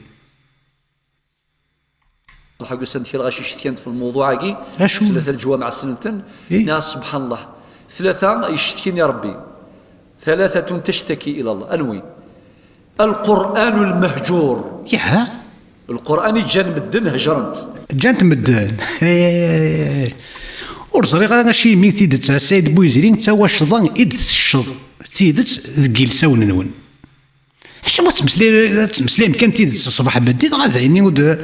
Lḥaǧa usan-d kra ɣac icetkan f lmewḍuɛ-agi. Acu? Tlata leǧwameɛ ssnen-ten. Eh? Neɣ, subḥan Allah. Tlata icetkin i Rebbi. Tlatatun tashtaki ila Allah. Anwi? Alqur'an lmehjur. Yaha? Lqur'an i ǧǧan medden hejren-t. Ǧǧan-t medden. Eh, ur ẓriɣ ara acimi tidet, a Saɛid Buyezri, d tawacḍa i d-tecceḍ tidet deg yilsawen-nwen. Acu ma ttmeslay-, ad ttmeslayem kan tidet ṣṣbeḥ beddi, dɣa d ayen ur d-,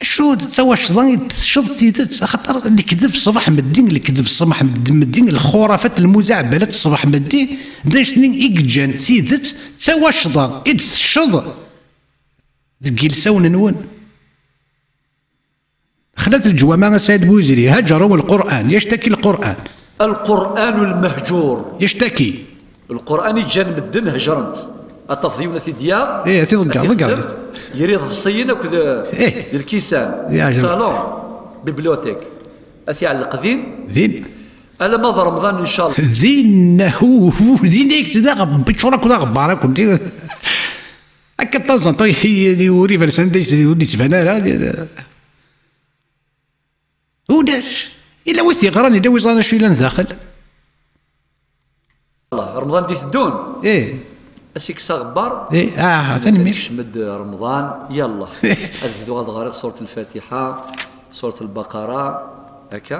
acu d tawacḍa i d-tecceḍ tidet, axaṭer lekdeb ṣṣbeḥ meddi, lekdeb ṣṣbeḥ meddi, lxurafat, lmuzaɛbalat ṣṣbeḥ meddi, d anect-nni i yeǧǧan tidet d tawacḍa i d-tecceḍ deg yilsawen-nwen. Xlat leǧwama a Saɛid Buzri, haǧru Lqur'an, yactaki Lqur'an. Alqur'an lmehjur. Yactaki. Lqur'an i ǧǧan medden hejren-t. Ad tafeḍ yiwen ad t-id-yaɣ, eh, ad t-ḍegger, ad t-ḍegger. Yir iḍebsiyen akked, eh, d lkisan. Salon, bibliothèque. Ad t-iɛelleq din. Din. Alamma d Remḍan, ncallah. Din, hu, hu, din i yekteb aɣebbar, ččur akked aɣebbar akk. Akka de temps en temps, i, i, ur iban sanda ur d-yettban ara. Ulac. Yella wi t-yeɣran, yella wi ẓran acu yellan daxel. Remḍan d-iteddun. Ih. Ad s-ikkes aɣebbar. Ih, ah, tanemmirt. Ikcem-d Remḍan, yallah. Ad bduɣ ad ɣreɣ surat Lfatiḥa, surat Lbaqara, akka.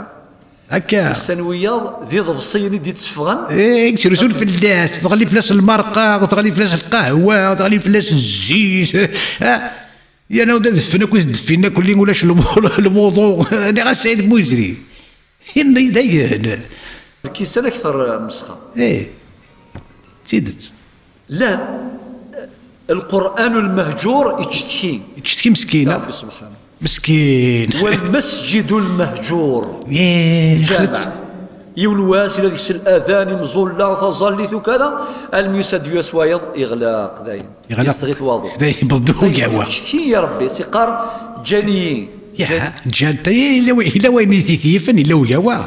Akka. Ussan wiyaḍ d iḍebsiyen i d-itteffɣen. Ih, yettrusun fell-as, teɣli fell-as lmerqa, teɣli fell-as lqahwa, teɣli fell-as zzit. Ah, yerna ad adfen akk, ad ddfin akk, ulac lmu-, lmuḍu. Nniɣ-as Saɛid Buzri. Yenna-yi dayen. Lkisan akter mesxa. Eh, d tidet. Llan, Lqur'an lmehǧur ittcetki. Ittcetki meskin, ah. Rebbi subḥanahu. Meskin. Walmasǧidu lmehǧur. Eh, lǧameɛ. Yiwen wass, yella deg-s ladan, imẓulla, taẓallit, ukada, almi yusa-d yiwwas wayeḍ, iɣlaq dayen. Yeɣleq. Yesdɣi-t waḍu. Dayen, yewweḍ-d ugawa. Ccki, ya Rebbi, s-iqqar, ǧǧan-iyi. Ya, ǧǧan-, ǧǧan-, yella wa-, yella wayen i t-yifen, yella ugawa.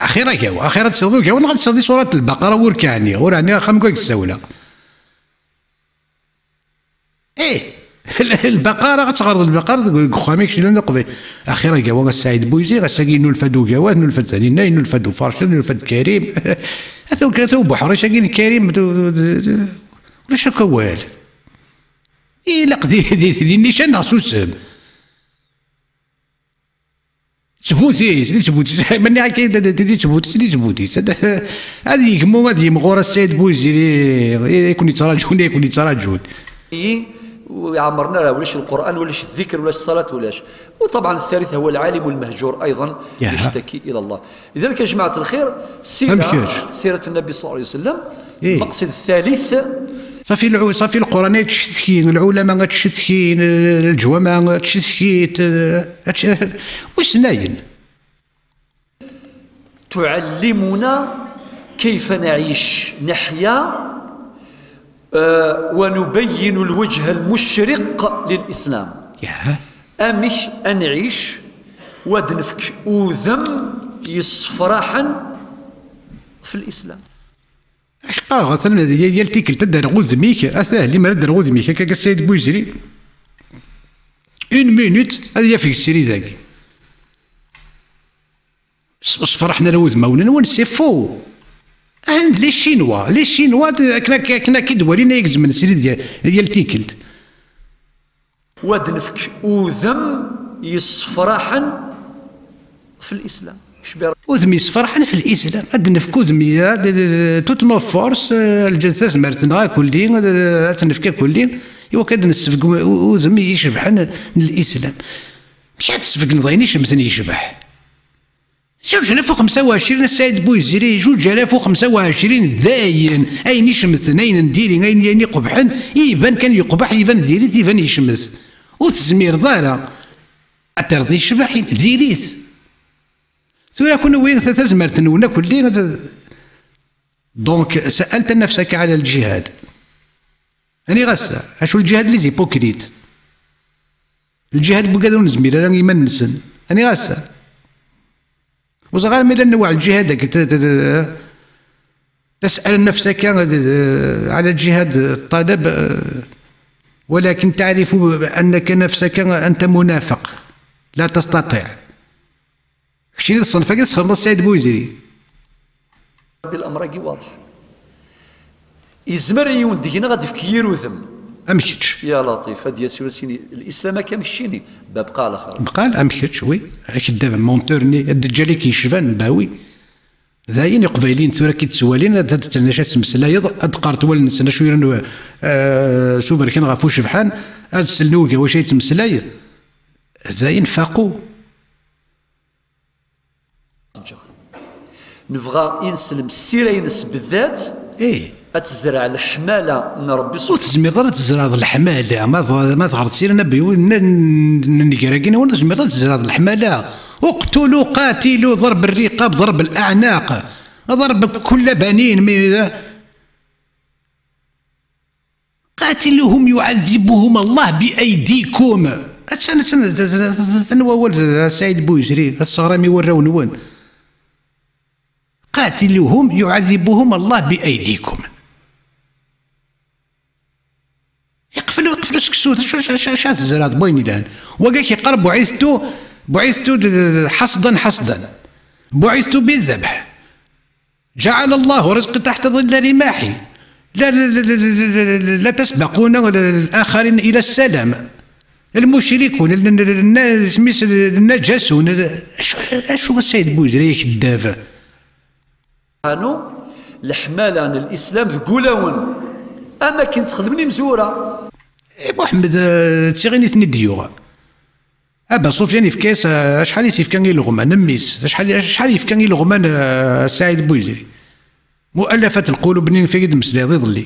Axir agawa, axir ad tesleḍ ugawa, neɣ ad tesleḍ i surat Lbaqara, ur k-ɛniɣ, ur ɛniɣ axxam deg wayeg ssawleɣ. Eh, Lbaqara, ad teɣreḍ Lbaqara deg, deg uxxam-ik, kečč d uqbayli. Axir agawa, a Saɛid Buyzi, ass-agi yennulfa-d ugawa, yennulfa-d Taninna, yennulfa-d Ufercen, yennulfa-d Karim. Ata ugawa, ata ubuḥric-agi n Karim, d, d, d, d, ulac akk awal. Ilaq di, di, di nnican neɣ susem. Ttbutit, di ttbutit. Mani akka, di ttbutit, di ttbutit. Ad, ad yegmu, ad yemɣur a Saɛid Buyziri, i, i kun-yettraǧun, i kun-yettraǧun. Ur ɛemmren ara, ulac Lqur'an, ulac ddikr, ulac ṣṣalat, ulac. وطبعا الثالث هو العالم المهجور أيضا يشتكي إلى الله. لذلك يا جماعة الخير، سيرة، سيرة النبي صلى الله عليه وسلم، المقصد الثالث. صافي العو-، صافي القرآن يتشتكي، العلماء يتشتكي، الجوامع يتشتكي، ت-، أتش-، وسناين. تعلمنا كيف نعيش، نحيا، آه، ونبين الوجه المشرق للإسلام. Amek ad nɛic, wa d-nefk udem yessefraḥen f lislam. Qqareɣ, atan yal tikkelt ad d-rreɣ udem-ik, ata limer ad d-rreɣ udem-ik, akka, akka, Saɛid Buyzri. Une minute, ad yafeg srid-agi. S-, sefraḥen ara wudmawen-nwen, c'est faux. Ahan d les Chinois, les Chinois, d-, akken ak-, akken akka i d-walin ay gezmen srid ya-, yal tikkelt. Wa d-nefk udem yessefraḥen f lislam. Udem yessefraḥen f lislam. Ad d-nefk udem ya-, d-, d-, d-, toute nos forces, euh, lǧ-, tazmert-nneɣ akulli, ad, ad tt-nefk akulli, i wakken ad nessebg u-, udem icebḥen n lislam. Amek ad tesbegneḍ ayen icemten yecbeḥ? Zuǧ alaf u xemsa u ɛecrin, a Saɛid Buyziri, zuǧ alaf u xemsa u ɛecrin dayen, ayen icemten, ayen n diri, ayen, ayen iqebḥen, iban kan yeqbeḥ, iban diri-t, iban yecmet. Ur tezmireḍ ara ad terreḍ yecbeḥ, diri-t. Tura kunwi ta-, tazmert-nwen akulli, ad-, donc, سألت نفسك على الجهاد. Ani ɣas, acu lǧihad, les hypocrites? Lǧihad n wigad ur nezmir ara i iman-nsen. Ani ɣas. Ur ẓriɣ ara ma yella newɛed lǧihad-agi, t-, t-, t-, تسأل نفسك على جهاد الطلب، ولكن تعرف أنك نفسك أنت منافق، لا تستطيع. Keččini d ṣṣenf-agi txedmeḍ Saɛid Buyzri. Rebbi, lamr-agi waḍeḥ. Yezmer yiwen deg-neɣ ad d-ifk yir udem. Am kečč. Ya Laṭif, ad d-yas ulac-ini, lislam akka am keččini, bab qal axir. Bqal am kečč, wi. Akeddab, menteur-nni, ad d-ǧǧal-ik yecban, bah wi. Dayen, iqbayliyen tura ki d-ttwalin, ad, ad d-ttren acu ad ttmeslayeḍ, ad d-qqarent wallen-nsen acu yuran, eh, s uberkan ɣef ucebḥan, ad slen i ugawa acu ay ttmeslay. Dayen, faqu. Nebɣa i neslem ssira-ines beddat, eh, ad tezreɛ leḥmala n Rebbi. Ur tezmireḍ ara ad tezreɛḍ leḥmala, ma t-, ma teɣreḍ sira n Nnbi, n, n, n, nnger-agi, ur tezmireḍ ad tezreɛḍ leḥmala. اقتلوا، قاتلوا، ضرب الرقاب، ضرب الأعناق، ضرب كل بنين، mi-, قاتلوهم يعذبهم الله بأيديكم. Attan, attan, atan wawal Saɛid Buyzri, ad tesseɣram i warraw-nwen. قاتلوهم يعذبهم الله بأيديكم. Iqfel, iqfel seksu, d acu, acu, acu, acu ad tzerɛeḍ n wayen yelhan? Wagi k-yeqqar بعثت، بعثت d, d, d, حصدا حصدا. بعثت بالذبح. جعل الله رزقي تحت ظل رماحي. لا، لا، لا، لا، لا، لا، لا، لا تسبقون الآخرين إلى السلام. المشركون، ال-، ال-، ال-، الناس، سميس، النجاسون. شو، شو السيد بوزري كذاب؟ Anu, leḥmala n Lislam deg wulawen, am akken ttxedmen imezwura. Eh, Muḥemmed, eh, d tiɣin i ten-id-yuɣ. Aba Sufyan yefka-yas, eh, acḥal i s-yefka i Leɣman, mmi-s? Acḥal, acḥal yefka i Leɣman, eh, Saɛid Buyzri? Mu'allafat lqulub-nni f i d-mmeslayeḍ iḍelli.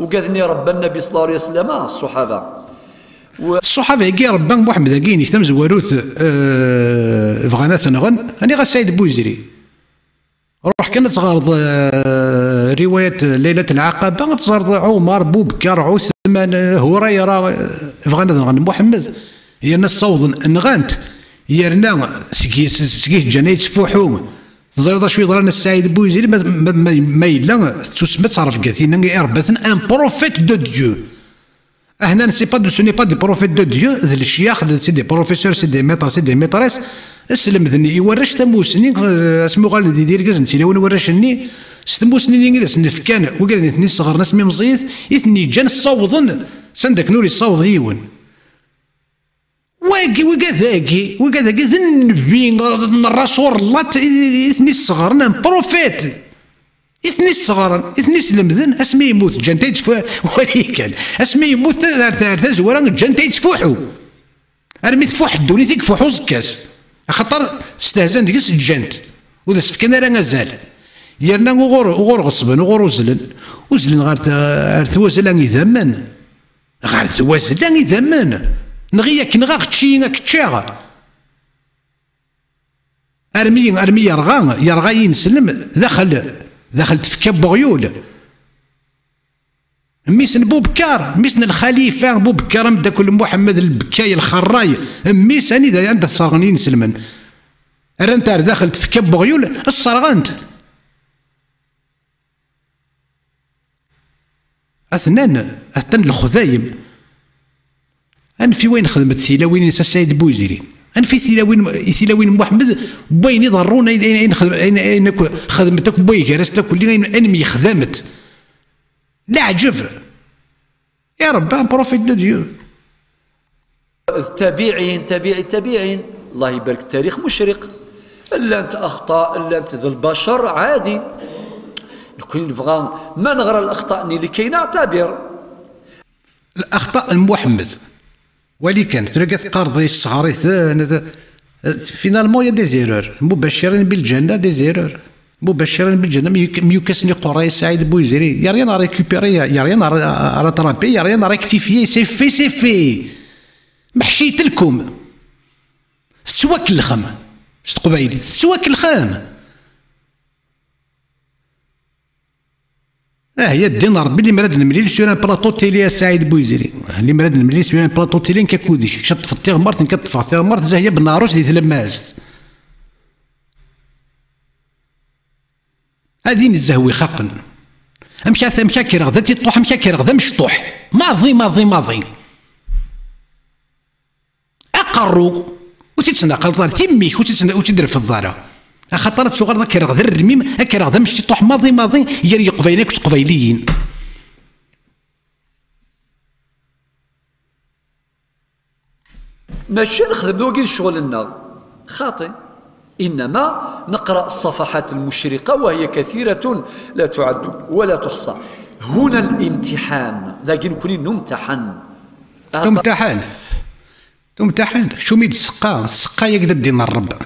Ugaden i rebba Nnabi ṣella Llahu ɛalayhi wa sallam, ṣṣuḥaba. Ṣṣuḥaba-agi rebban Muḥemmed-agi-inek tamezwarut, eh, bɣan ad t-nɣen, aniɣ a Saɛid Buyzri. Ruḥ kan ad teɣreḍ, eh, riwayat Laylat Lɛaqaba, ad teẓreḍ Ɛumar, Bubekkar, Ɛutman, eh, Hurayra, eh, bɣan ad nɣen Muḥemmed, yerna ssawḍen, nɣan-t, yerna seg, seg, seg i t-ǧǧan ay yettfuḥu. Teẓriḍ acu yeḍran a Saɛid Buyzri? Ma, ma, ma, ma yella tettusmet ɣer tebgatin-a i irebbaten, un prophète de Dieu. Ahnan, c'est pas de, ce n'est pas des prophètes de Dieu, d lecyax, d, c'est des professeurs, c'est des maîtres, c'est des maîtresses. Slemden i warrac tamusni, eh, asmi uɣalen d, d irgazen d tilawin warrac-nni, s tmusni-nni i d asen-fkan, wigad i ten-isseɣren asmi meẓẓiyit, i ten-yeǧǧan ssawḍen s anda akken ur yessaweḍ yiwen. Wagi, wigad-agi, wigad-agi d nnbi n Rasul Allah, i, i ten-isseɣren, un prophète. I ten-isseɣren, i ten-islemden, asmi yemmut, ǧǧan-t-id f-, wali kan. Asmi yemmut, ar, ar tazwara, ǧǧan-t-id tfuḥu. Armi tfuḥ ddunit i ifuḥ uẓekka-s. Axaṭer stehzan deg-s, ǧǧan-t. Ur as-fkan ara azal. Yerna uɣur, uɣur ɣeṣben, uɣur uzzlen. Uzzlen ɣer t-, ɣer twazla n idammen. Ɣer twazla n idammen. Nɣi-yak, nɣ-aɣ, čči-yi, ad k-ččiɣ. Armi, armi yerɣa, yerɣa yineslem, daxel, daxel tfekka n weɣyul. Mmi-s n Bubekkar, mmi-s n lxalifa Bubekkar, ameddakel n Muḥemmed Lbekkay Lxerray, mmi-s anida, anda sserɣen yineslmen. Rran-t ar daxel tfekka n weɣyul, sserɣen-t. Atnan, atan lexdayem. Anef i wayen xedment tilawin-ines a Saɛid Buyzri. Anef i tilawin, i tilawin n Muḥemmed, n wayen iḍerrun, ayen, ayen, ayen xedm-, ayen, ayen akk xedment akk n way gar-as takulli, ayen, ayen myexdamet. Leɛǧeb! Ya Rebbi, un prophète de Dieu. D tabiɛin, tabiɛi tabiɛin. Allah ibarek, tarix mucriq. Llant axṭa, llant d lbacer, ɛadi. Nekni nebɣa ma neɣra laxṭa-nni لكي نعتبر. Laxṭa n Muḥemmed. Wali kan, tura teqqareḍ yesseɣr-iten, d-, finalement, il y a des erreurs. Mubacirin bil ǧenna, des erreurs. Mubacirin bil ǧenna, mi yuk-, mi yukasen iqerray Saɛid Buyzri. Il y a rien à récupérer, il y a, il y a rien à, à rattraper, il y a rien à rectifier, c'est fait, c'est fait. Meḥciyet lkum. Tettwakellxem s teqbaylit, tettwakellxem. Ah, ya ddin n Rebbi, limer ad nemlil sur un plateau télé a Saɛid Buyzri. Limer ad nemlil sur un plateau télé, nekk akked-k. Kečč ad teṭṭfeḍ tiɣmert, nekk ad ṭṭfeɣ tiɣmert, zahya Benɛarus di tlemmast. Ad inezzeh wi xaqen. Amek a, amek a kkreɣ d atiṭṭuḥ, amek a kkreɣ d amecṭuḥ. Maḍi, maḍi, maḍi. Aqerru, ur tt-id-tnaqleḍ ara, timmi-k ur tt-id-, ur tt-id-treffdeḍ ara. Axaṭer ad tuɣaleḍ ad kkreɣ d rrmim, ad kkreɣ d amecṭuḥ maḍi, maḍi, gar Yeqbaylen akked Teqbayliyin. Mačči nexdem wagi d ccɣel-nneɣ. Xaṭi. إنما نقرأ الصفحات المشرقة وهي كثيرة لا تعد ولا تحصى. هنا الامتحان. Dagi nekni numtaḥan. Tumtaḥan. Tumtaḥan. Keččumi d-tseqqa, tseqqa-yak d ddin n Rebbi.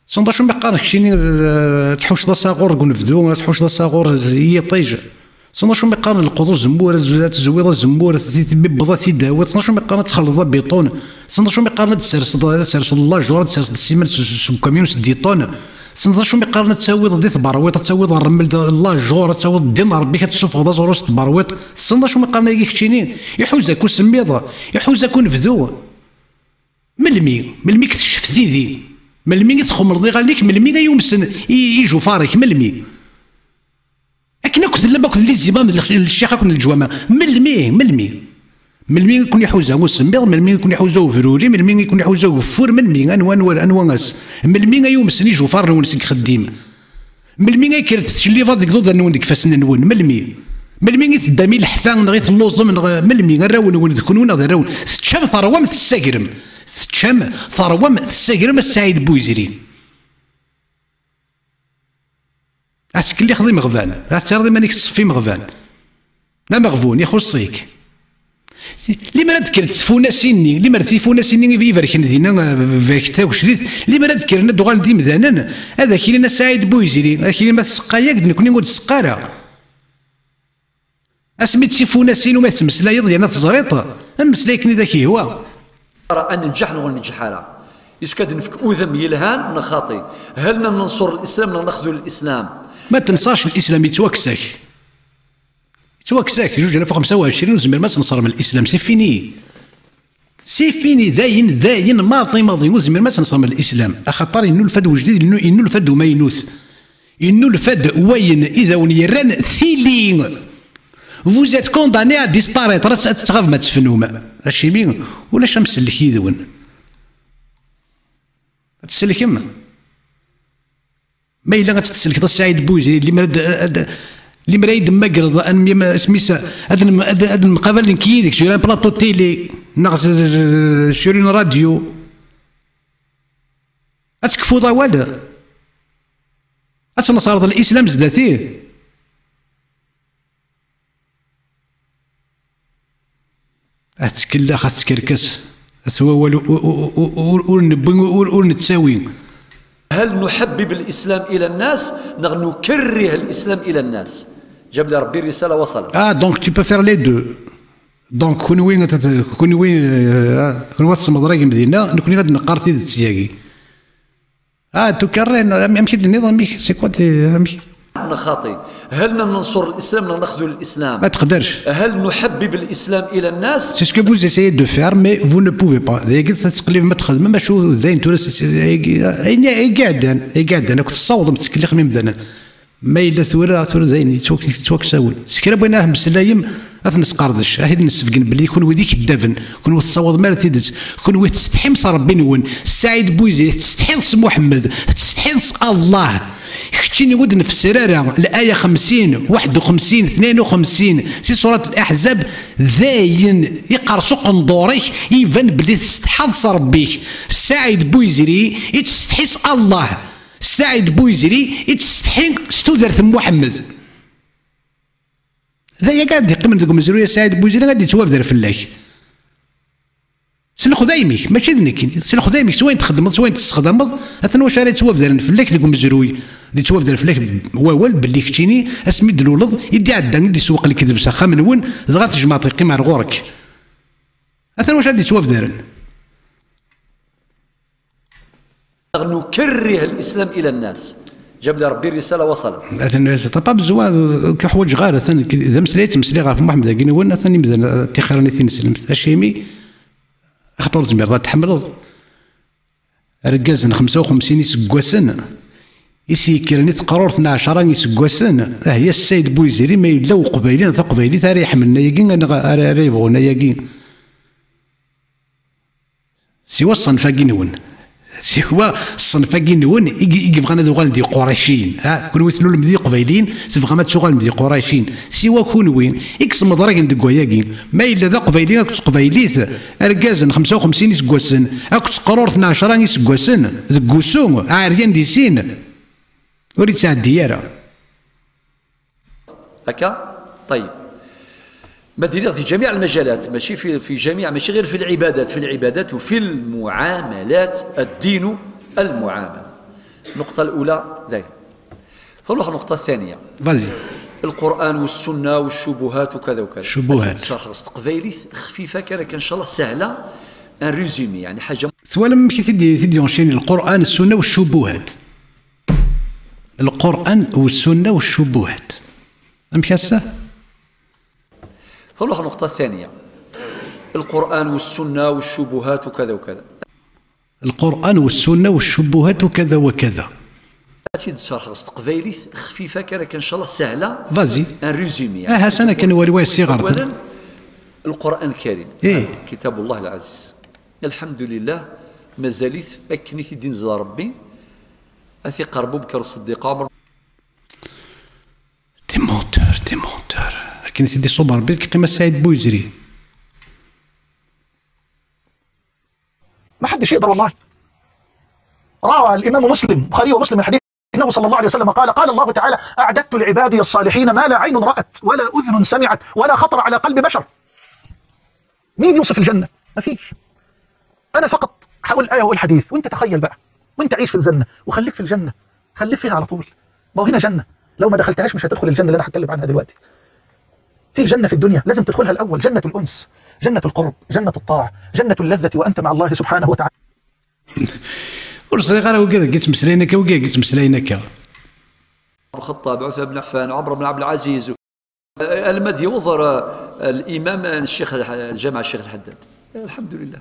Tessneḍ acu mi qqaren keččini, eh, tḥucceḍ asaɣur deg unebdu, tḥucceḍ asaɣur i yiṭij. Tessneḍ acu mi qqaren lqeḍ uzemmur, ad tez-, ad tezwiḍ azemmur, ad t-id-, tbibbeḍ, ad t-id-tawiḍ. Tessneḍ acu mi qqaren ad txelḍeḍ abiṭun. Tessneḍ acu mi qqaren ad d-tserseḍ, ad tserseḍ llajur, ad tserseḍ ssiman s, s, seg ukamyun s diṭun. Tessneḍ acu mi qqaren ad tawiḍ di tberwiṭ, ad tawiḍ rrmel d llajur, ad tawiḍ ddin n Rebbi-k, ad tessufɣeḍ aẓru s tberwiṭ. Tessneḍ acu mi qqaren ayagi keččini? Iḥuza-k usemmiḍ, iḥuza-k unebdu. Melmi? Melmi i k-teccef tidi? Melmi i txemmreḍ iɣallen-ik? Melmi ay umsen i, ijufar-ik? Melmi? Akken akk tellam akk d les imams d lex-, lecyax akk n leǧwama. Melmi? Melmi? Melmi i ken-iḥuza usemmiḍ? Melmi i ken-iḥuza ubruri? Melmi i ken-iḥuza ugeffur? Melmi? Anwa, anwa, anwa ass? Melmi ay umsen ijufaṛ-nwen seg ixeddim? Melmi ay kkren tecliḍ deg iḍudan-nwen deg ifassen-nwen? Melmi? Melmi i teddam i leḥfa neɣ i telluẓem neɣ melmi? Arraw-nwen d kunwi neɣ d arraw? Teččam, teṛwam, tessagrem. Teččam, teṛwam, tessagrem a Saɛid Buyzri. Ad tettkellixeḍ imeɣban, ad tettarreḍ iman-ik teṣṣef imeɣban. D ameɣbun, ixuṣṣ-ik. Limer ad d-kkrent tfunasin-nni, limer tifunasin-nni i iberken dinna, eh, berkent tagecrit, limer ad d-kkren ad d-uɣalen d imdanen, ad ak-inin a Saɛid Buyzri, ad ak-inin ma tseqqa-yak d nekkni ur d-tseqqa ara. Asmi d tifunasin umi tettmeslayeḍ yerna teẓriḍ, mmeslay akken i d ak-ihwa. Ad nenǧeḥ neɣ ur nenǧeḥ ara. Yessefk ad nefk udem yelhan neɣ xaṭi. هل ننصر الإسلام neɣ نخذل الإسلام؟ Ma tenṣarc lislam yettwakkes-ak. Yettwakkes-ak, zuǧ alaf u xemsa u ɛecrin ur tezmirem ad tenṣrem lislam, c'est fini. C'est fini, dayen, dayen, maḍi, maḍi, ur tezmirem ad tenṣrem lislam. Axaṭer yennulfa-d wejdid, yennu-, yennulfa-d umaynut. Yennulfa-d wayen i d awen-yerran tili. Vous êtes condamné à disparaître, ad, ad tettɣabem, ad tefnum. Acimi? Ulac amsellek yid-wen. Ad tsellkem? Ma yella ad tt-tsellkeḍ a Saɛid Buyzri, limer ad, ad, limer ay d-temmagreḍ, ad nem-, isem-is, ad nem-, ad, ad nemqabal nekk yid-k sur un plateau télé, neɣ s-, s-, sur une radio. Ad tekfuḍ awal? Ad tneṣreḍ lislam zdat-i? Ad tkellex, ad teskerkes. At wawal ur, ur, ur, ur, ur newwi, ur, ur nettawi. هل نحبب الإسلام إلى الناس نغ نكره الإسلام إلى الناس؟ جاب لي ربي الرسالة وصلت. Ah, donc tu peux faire les deux. Donc, kunwi, kunwi, euh, kunwi ad tesmeḍragem dinna, nekni ad neqqar tidet yagi. Ah, tukerrin, am-, amek i d-tenniḍ, amek, c'est quoi, amek? Nxaṭi. هل ننصر الإسلام نغ نخذل الإسلام؟ Ma tqederc. هل نحبب الإسلام إلى الناس؟ C'est ce que vous essayez de faire, mais vous ne pouvez pas. Dagi tettqellibem ad txedmem, acu dayen tura, ayen, ayen iɛeddan, ayen iɛeddan, akk tessawḍem tettkellixem imdanen. Ma yella tura, tura dayen yettwak-, yettwakkes-awen. S kra n wayen ara temmeslayem, ad t-nesqerdec, ad t-id-nessebgen belli kunwi d ikeddaben, kunwi ur tessawaḍem ara tidet, kunwi tettsetḥim s Ṛebbi-nwen, Saɛid Buyzri, tettsetḥiḍ s Muḥemmed, tettsetḥiḍ s Allah. Keččini ur d-nefser ara laya xemsin, waḥed u xemsin, tnayen u xemsin, si surat Al-Aḥzab, dayen iqers uqendur-ik, iban belli tsetḥaḍ s Ṛebbi-k. Saɛid Buyzri, ittsetḥi s Allah. Saɛid Buyzri ittsetḥi s tudert n Muḥemmed. D ayagi ad d-iqqimen deg umezruy, a Saɛid Buyzri, ad d-ittwabder fell-ak. S lexdayem-ik, mačči d nekk, s lexdayem-ik, s wayen txeddmeḍ, s wayen tessexdameḍ, atan wacu ara yettwabdaren fell-ak deg umezruy, ad yettwabder fell-ak wawal belli keččini, asmi d-tluleḍ, i d-iɛedda, i d-isewweq lekdeb s axxam-nwen, dɣa tejmaɛeḍ iqqim ar ɣur-k. Atan wacu ad d-ittwabdaren. نكره الإسلام إلى الناس. جاب لي ربي الرسالة وصلت. Atan, t'as pas besoin, ur k-ḥwaǧeɣ ara, atan, d ameslay i ttmeslayeɣ ɣef Muḥemmed Aginawen, atan imdanen, eh, ṭṭixir-nni tineslemt. Acimi? Axaṭer ur tezmireḍ ad tḥemmleḍ argaz n xemsa u xemsin iseggasen, i s-yekkren i teqrurt n ɛecra iseggasen, ah, ya Saɛid Buyzri, ma yella uqbayli neɣ taqbaylit ara iḥemmlen ayagi, neɣ ara, ara yebɣun ayagi. Siwa ṣṣenf-agi-nwen. Siwa ṣṣenf-agi-nwen i, i yebɣan ad uɣalen d iqurayciyen. Ha, kunwi tlulem d iqbayliyen, tebɣam ad tuɣalem d iqurayciyen. Siwa kunwi i yesmeḍragen deg wayagi. Ma yella d aqbayli akked teqbaylit, argaz n xemsa u xemsin iseggasen, akked teqrurt n ɛecra iseggasen, deg wusu, aɛeryan di sin, ur yettɛeddi ara. هكا؟ طيب. ما ديريغ في جميع المجالات، ماشي في، في جميع، ماشي غير في العبادات، في العبادات وفي المعاملات، الدين المعاملة. النقطة الأولى داير. فنروح النقطة الثانية. Vas-y. القرآن والسنة والشبهات وكذا وكذا. الشبهات. شرح تقبيلي خفيفة كان، إن شاء الله سهلة. ان ريزومي، يعني حاجة. Twalam amek i t-id-, t-id-yuncin Lqur'an, Ssunna u ccubuhat. Lqur'an u Ssunna u ccubuhat. Amek ass-a? فنروح النقطة الثانية. القرآن والسنة والشبهات وكذا وكذا. القرآن والسنة والشبهات وكذا وكذا. Ad t-id-sserxeɣ s teqbaylit xfifa kan, akka, ncallah sahla. Vas-y. Un résumé. Aha, s-ana kan wali wa yessiɣerten. Lqur'an Lkarim. Ih. Kitabullah Lɛaziz. Lḥemdulillah, mazal-it akken i t-id-inzel Ṛebbi, a t-iqerr Bubekr Ṣeddiq, Ɛmer. Des menteurs, des menteurs. Akken i t-id-iṣub Ṛebbi, deg qqim a Saɛid Buyezri. ما حدش يقدر والله. روى الإمام مسلم، البخاري ومسلم، من حديث أنه صلى الله عليه وسلم قال: قال الله تعالى: أعددت لعبادي الصالحين ما لا عين رأت ولا أذن سمعت ولا خطر على قلب بشر. مين يوصف الجنة؟ ما فيش. أنا فقط هقول آية وأقول حديث، وأنت تخيل بقى، وأنت عيش في الجنة وخليك في الجنة، خليك فيها على طول. ما هو هنا جنة، لو ما دخلتهاش مش هتدخل الجنة اللي أنا هتكلم عنها دلوقتي. في جنة في الدنيا لازم تدخلها الأول، جنة الأنس، جنة القرب، جنة الطاعة، جنة اللذة وأنت مع الله سبحانه وتعالى. Ur ẓriɣ ara wigad i yettmeslayen akka, wigad i yettmeslayen akka. الخطاب، عثمان بن عفان، عمر بن عبد العزيز. Alma d-yewweḍ ɣer, uh, الإمام الشيخ الح-, الجامع الشيخ الحداد. الحمد لله.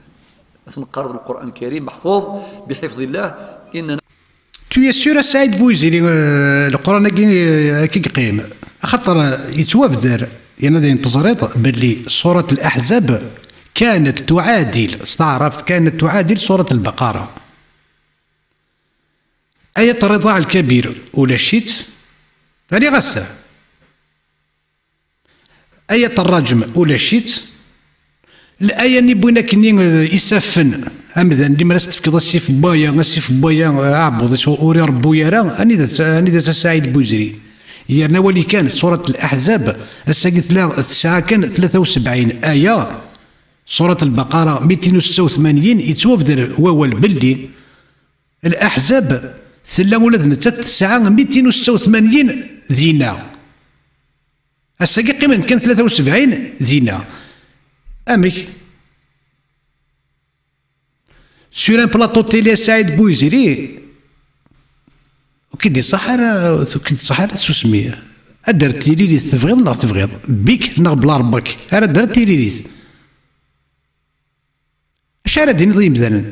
Ad t-neqqar d Lqur'an Lkarim, meḥfuz, بحفظ الله. إننا Tu es sûr a Saɛid Buyezri, euh, Leqran-agi, euh, akka i yeqqim? Axaṭer, euh, yettwabder, yerna dayen teẓriḍ belli Surat Al-Ahzab كانت تعادل, s taɛrabt, كانت تعادل سورة البقرة. Ayat Rriḍa Lkabir ulac-itt, rniɣ ass-a. Ayat Rrajm ulac-itt. Laya-nni wwin akkenni, eh, isaffen amdan, limer ad s-tefkeḍ asif n waya, asif n waya, eh, aɛebbuḍ-is ur iṛebbu ara, anida-t, anida-t a Saɛid Buyezri? Yerna wali kan, Surat Al-Ahzab, ass-agi tella tesɛa kan tlata u sebɛin aya, Surat Al-Baqara mitin u setta u tmanyin, yettwabder wawal belli Al-Ahzab tella ula d nettat tesɛa mitin u setta u tmanyin dinna. Ass-agi qqimen kan tlata u sebɛin dinna. Amek? Sur un plateau télé, Saɛid Buyezri, ur k-id-iṣaḥ ara, ur k-id-iṣaḥ ara tsusmi. Ad d-terr tiririt, tebɣiḍ neɣ tebɣiḍ, bik neɣ bla rebba-k, ara d-terr tiririt. Acu ara d-tiniḍ i yimdanen?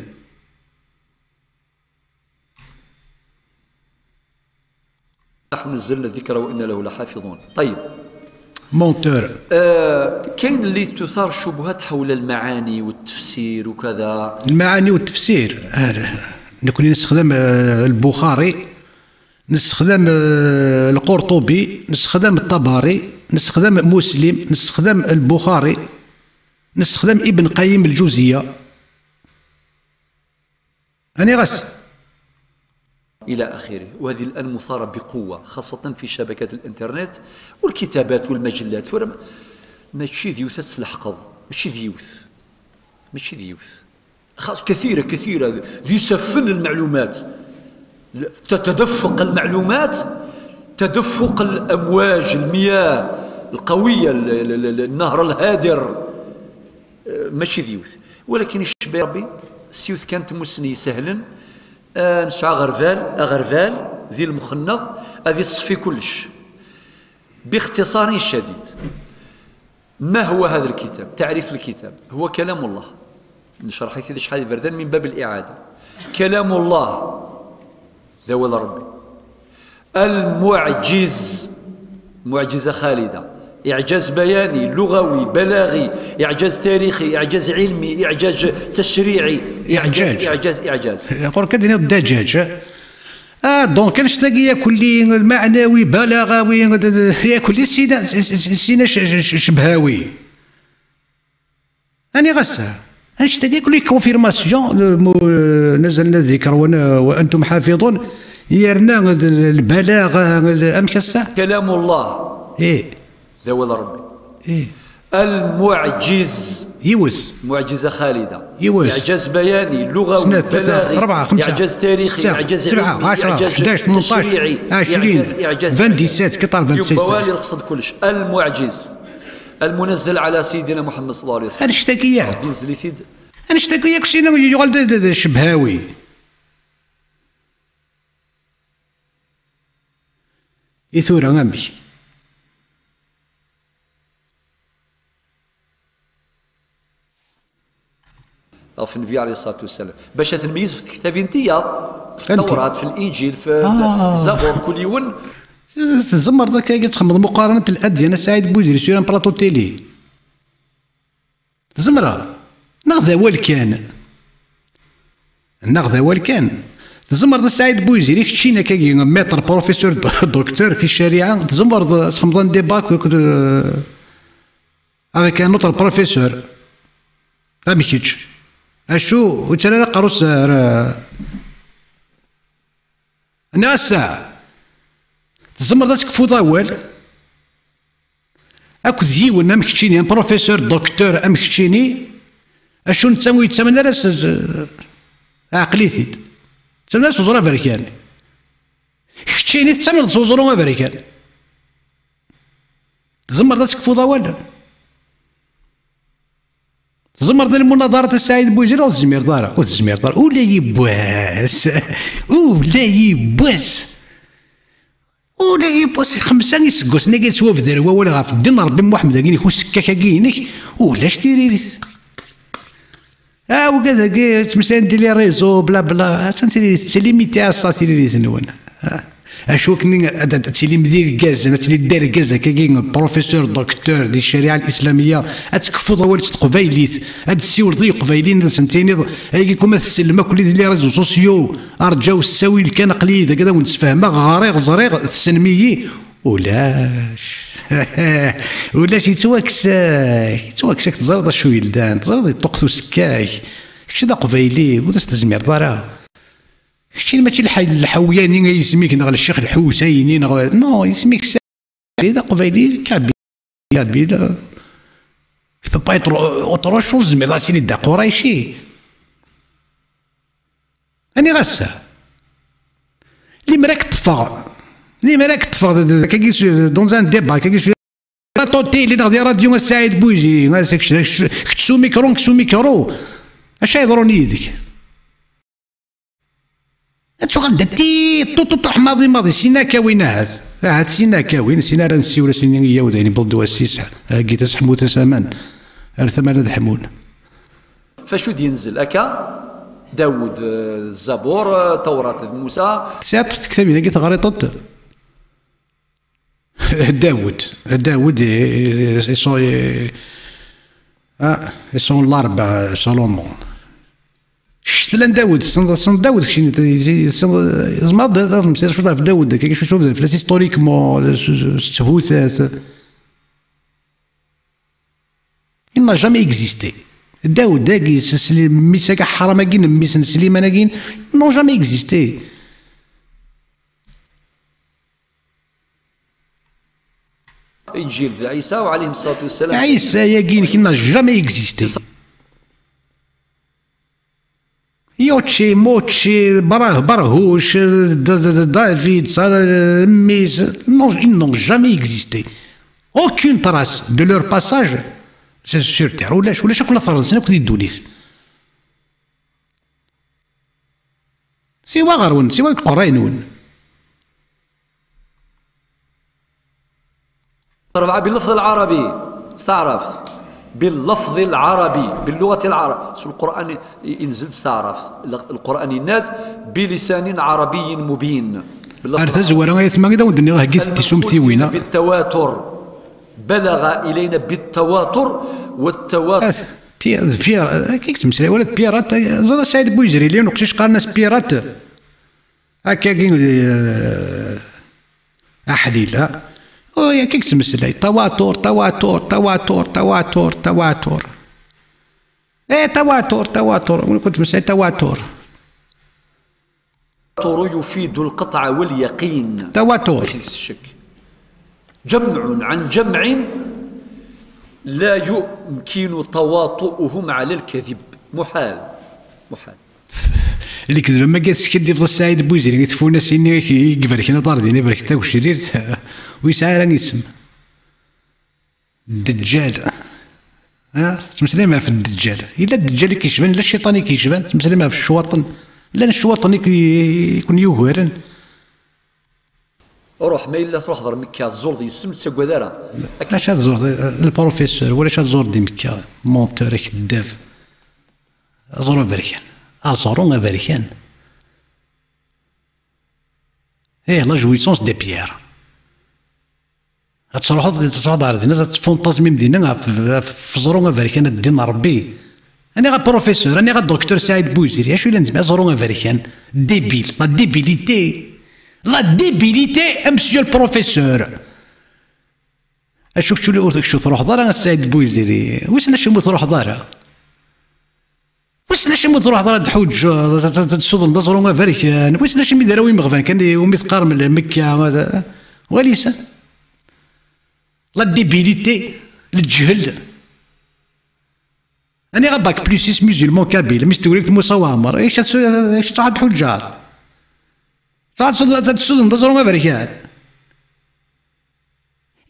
نحن نزلنا الذكر وإنا له لحافظون. طيب. Menteur. آه، كاين اللي تثار شبهات حول المعاني والتفسير وكذا. المعاني والتفسير. آه، نكون نستخدم، آه، البخاري، نستخدم، آه، القرطبي، نستخدم الطبري، نستخدم مسلم، نستخدم البخاري، نستخدم ابن قيم الجوزية. أنا غاس. إلى آخره. وهذه الآن مثارة بقوة، خاصة في شبكات الإنترنت والكتابات والمجلات. ورم-، ماشي ذيوث تسلحقض، ماشي ذيوث، ماشي ذيوث. خاص كثيرة، كثيرة، ذي سفن المعلومات. ل-، تتدفق المعلومات، تدفق الأمواج، المياه القوية، ال-، ال-، ال-، ال-، النهر الهادر. آه، ماشي ذيوث. ولكن يشبه ربي، سيوث كانت مسني سهلا. آه، نسعى غربال، أغربال، ذي المخنغ، أذي الصفي كلش. باختصار شديد، ما هو هذا الكتاب؟ تعريف الكتاب: هو كلام الله. نشرح كده شحال بردان من باب الإعادة. كلام الله، ذا ولا ربي. المعجز، معجزة خالدة، إعجاز بياني، لغوي، بلاغي، إعجاز تاريخي، إعجاز علمي، إعجاز تشريعي، إعجاز، إعجاز. إعجاز، إعجاز. يقول كدني الدجاج. آه، donc، نشتاقي يا كلي المعنوي، بلاغوي، يا كلي سينا، سينا ش-، ش-، ش-، شبهاوي. أنا غسا. أنشتاقي كلي confirmation، م-، نزلنا الذكر ون-، وأنتم حافظون. يرنا البلاغة، أمك الساعة. كلام الله. إيه. ذا ولا ربي. إيه. المعجز. يوث. معجزة خالدة. يوث. إعجاز بياني، لغوي، سنة، ثلاثة، بلاغي، أربعة، خمسة، إعجاز تاريخي، ستة، إعجاز سبعة، علمي، عشرة، إعجاز حداش، ثمنطاش، تشريعي، عشرين، إعجاز، إعجاز، إعجاز. فان ديسات، كي طالب فان يبقى ديسات. والي القصد كلش. المعجز. المنزل على سيدنا محمد صلى الله عليه وسلم. أنا اشتكي إياه. ربي ينزل يثيد. أنا اشتكي إياه كسينا يقعد د-، د-، د-، شبهاوي. إي ثورة أمك. Ɣef Nnbi عليه الصلاة والسلام. باش تنميز في الكتاب انتيا، في أنت. التوراة، في الإنجيل، في آه. الزبور، كل يون. تزمر ذاك كي تخمم مقارنة الأديان، سعيد بوزيري، سير بلاطو تيلي. Tzemreḍ. Neɣ d awal kan. Neɣ d awal kan. Tzemreḍ a Saɛid Buyziri, keččini akkagi, maître, professeur, do-, docteur fi ccariɛa, tzemreḍ ad txedmeḍ un débat akked, euh, avec un autre professeur. Am kečč. Acu, ur ttara ara aqerru-s ar, nniɣ-as, tzemreḍ ad tekfuḍ awal akked yiwen am keččini, un professeur, docteur am keččini, acu netta ur yettamen ara s, s, ɛqel-it-id. Yettamen ara s uẓru aberkan. Keččini tettamneḍ s uẓru aberkan. Tzemreḍ ad tekfuḍ awal? Tzemreḍ lmunaḍarat a Saɛid Buyzir? Ur tezmireḍ ara, ur tezmireḍ ara. Ula yiwwas, ula yiwwas, ula yiwwas. Xemsa iseggasen-agi yettwabder wawal ɣef ddin n Ṛebbi n Muḥemmed-agi-inek, usekkak-agi-inek, ulac tiririt. Ah, wigad-agi ttmeslayen di les réseaux, bla bla. Attan tiririt, c'est limité à ça, tiririt-nwen. Ah. Acu akken ad, ad tilim d irgazen, ad tilid d argaz akkagi, professeur, docteur di ccariɛa l-islamiyya, ad tekfuḍ awal s teqbaylit, ad tessiwleḍ i yeqbayliyen, ad sen-tiniḍ, ayagi kuma tsellem akk di les réseaux sociaux, arǧaw ssawil kan, aql-iyi dagi ad awen-d-sfehmeɣ, ɣriɣ, ẓriɣ, tessnem-iyi. Ulac. Ulac, yettwakkes-ak, yettwakkes-ak, teẓriḍ acu yellan, teẓriḍ yeṭṭuqqet usekkak. Kečč d aqbayli, ur as-tezmireḍ ara. Keččini mačči lḥay n Lḥawyani ay isem-ik, neɣ Ccix Lḥusayni, neɣ, non, isem-ik Saɛid, d aqbayli, kabyle, kabyle. Il peut pas être autre chose, mais là, c'est d aqurayci. Aniɣ ass-a? Limer ad k-ṭṭfeɣ. Limer ad k-ṭṭfeɣ d, d, d, akkagi s, dans un débat, akkagi s, plateau télé neɣ di radio a Saɛid Bouzi, a, kečč, kečč, kečč s umikru, nekk s umikru. Acu yeḍrun yid-k? Ad tuɣal d ati, ṭuṭuṭuḥ, maḍi, maḍi, sin akka win ahat. Ahat sin akka win, sin ara nessiwel, sin i yawd, ayen yewweḍ-d wass-is, heggi taseḥmut, asaman, ar tama ad ḥmun. Facu d-yenzel akka? Dawed, eh, Zabur, eh, Tawrat d Musa. Tesɛiḍ tektabin-agi, teɣriḍ-tent? Dawed, Dawed, eh, eh, eh, ah, et son l'arba, Salomon. Kečč tella n Dawed, tessneḍ, tessneḍ Dawed, kečč tessneḍ, tzemreḍ ad, ad temsiḍ cwiṭ ɣef Dawed, akka, cwiṭ ɣef, fell-as historiquement, s, s, s ttbut-as. Il n'a jamais existé. Dawed-agi, s-, s-, mmi-s-agi ḥaram-agi, n mmi-s n Sliman-agi, n'ont jamais existé. Injil d Ɛisa, wa alayhi ṣṣalatu wassalam. Ɛisa-agi-inek n'a jamais existé. Yochi, Mochi, Brah-, Barhuch, D-, D-, D-, David, Sar-, mmi-s, non, ils n'ont jamais existé. Aucune trace de leur passage sur, sur terre. Ulac, ulac akk la terreẓ-, akk di ddunit. Siwa ɣer-wen, siwa deg uqerray-nwen. ربعة باللفظ العربي، استعرفت. باللفظ العربي، باللغة العربية. القرآن ينزل، استعرفت. القرآن ينات بلسان عربي مبين. باللفظ العربي. Ar tazwara, ay atma, i d awen-d-nniɣ, heggit-d tisumtiwin-a. بالتواتر. بلغ إلينا بالتواتر والتواتر. Ah, Pierre, Pierre, eh, kik temmeslay, wala d pirate, eh, ẓriɣ Saɛid Buyzrili, un uqcic qqaren-as pirate. Akkagi, eh, aḥlil, ha? Oh, ya, kik temmeslay. Tawatur, tawatur, tawatur, tawatur, tawatur. Eh, tawatur, tawatur. Win كنت مسأل تواتر. التواتر يفيد القطع واليقين. تواتر. ماشي ديك الشك. جمع عن جمع لا يمكن تواطؤهم على الكذب. محال. محال. Lekdeb am akka teskiddibeḍ a Saɛid Buyzri i tfunasin-nni i iberken aḍar din, iberken tagecrirt, ur yesɛi ara isem. Ddejjal. Ha? Tettmeslayem ɣef ddejjal. Yella ddejjal i k-yecban, yella cciṭan i k-yecban, tettmeslayem ɣef ccwaṭen. Llan ccwaṭen i k-, i ken-yugaren. Ruḥ, ma yella truḥeḍ ar Mekka, tẓureḍ yes-m, ur ttagad ara. Acu ad tẓureḍ, eh, lprofesseur, wala acu ad tẓureḍ di Mekka, menteur, akeddab. Aẓru aberkan. Aẓru aberkan. Eh, la jouissance de Pierre. Ad truḥeḍ, ad truḥeḍ ɣer dinna, ad tfunṭaẓmim dinna ɣef, ɣef uẓru aberkan, a ddin n Ṛebbi. Aniɣ a professeur, aniɣ a docteur Saïd Bouziri, acu yellan deg uẓru aberkan? Débile, la débilité. La débilité, a monsieur le professeur. Acu kečč ur, kečč ur truḥeḍ ara a Saïd Bouziri? Wissen acimi ur truḥeḍ ara? Wissen acimi ur truḥeḍ ara ad tḥuǧǧeḍ, ad, ad, ad tessudneḍ aẓru aberkan? Wissen acimi d arraw imeɣban kan i umi teqqarem Mekka? Wali san. La débilité, leǧhel. Aniɣ a bac plus six musulman kabyle, mi s-tewrimt Musa Waɛmer, acu ad s-, acu ad tḥuǧǧeḍ? Ad tessudneḍ aẓru aberkan?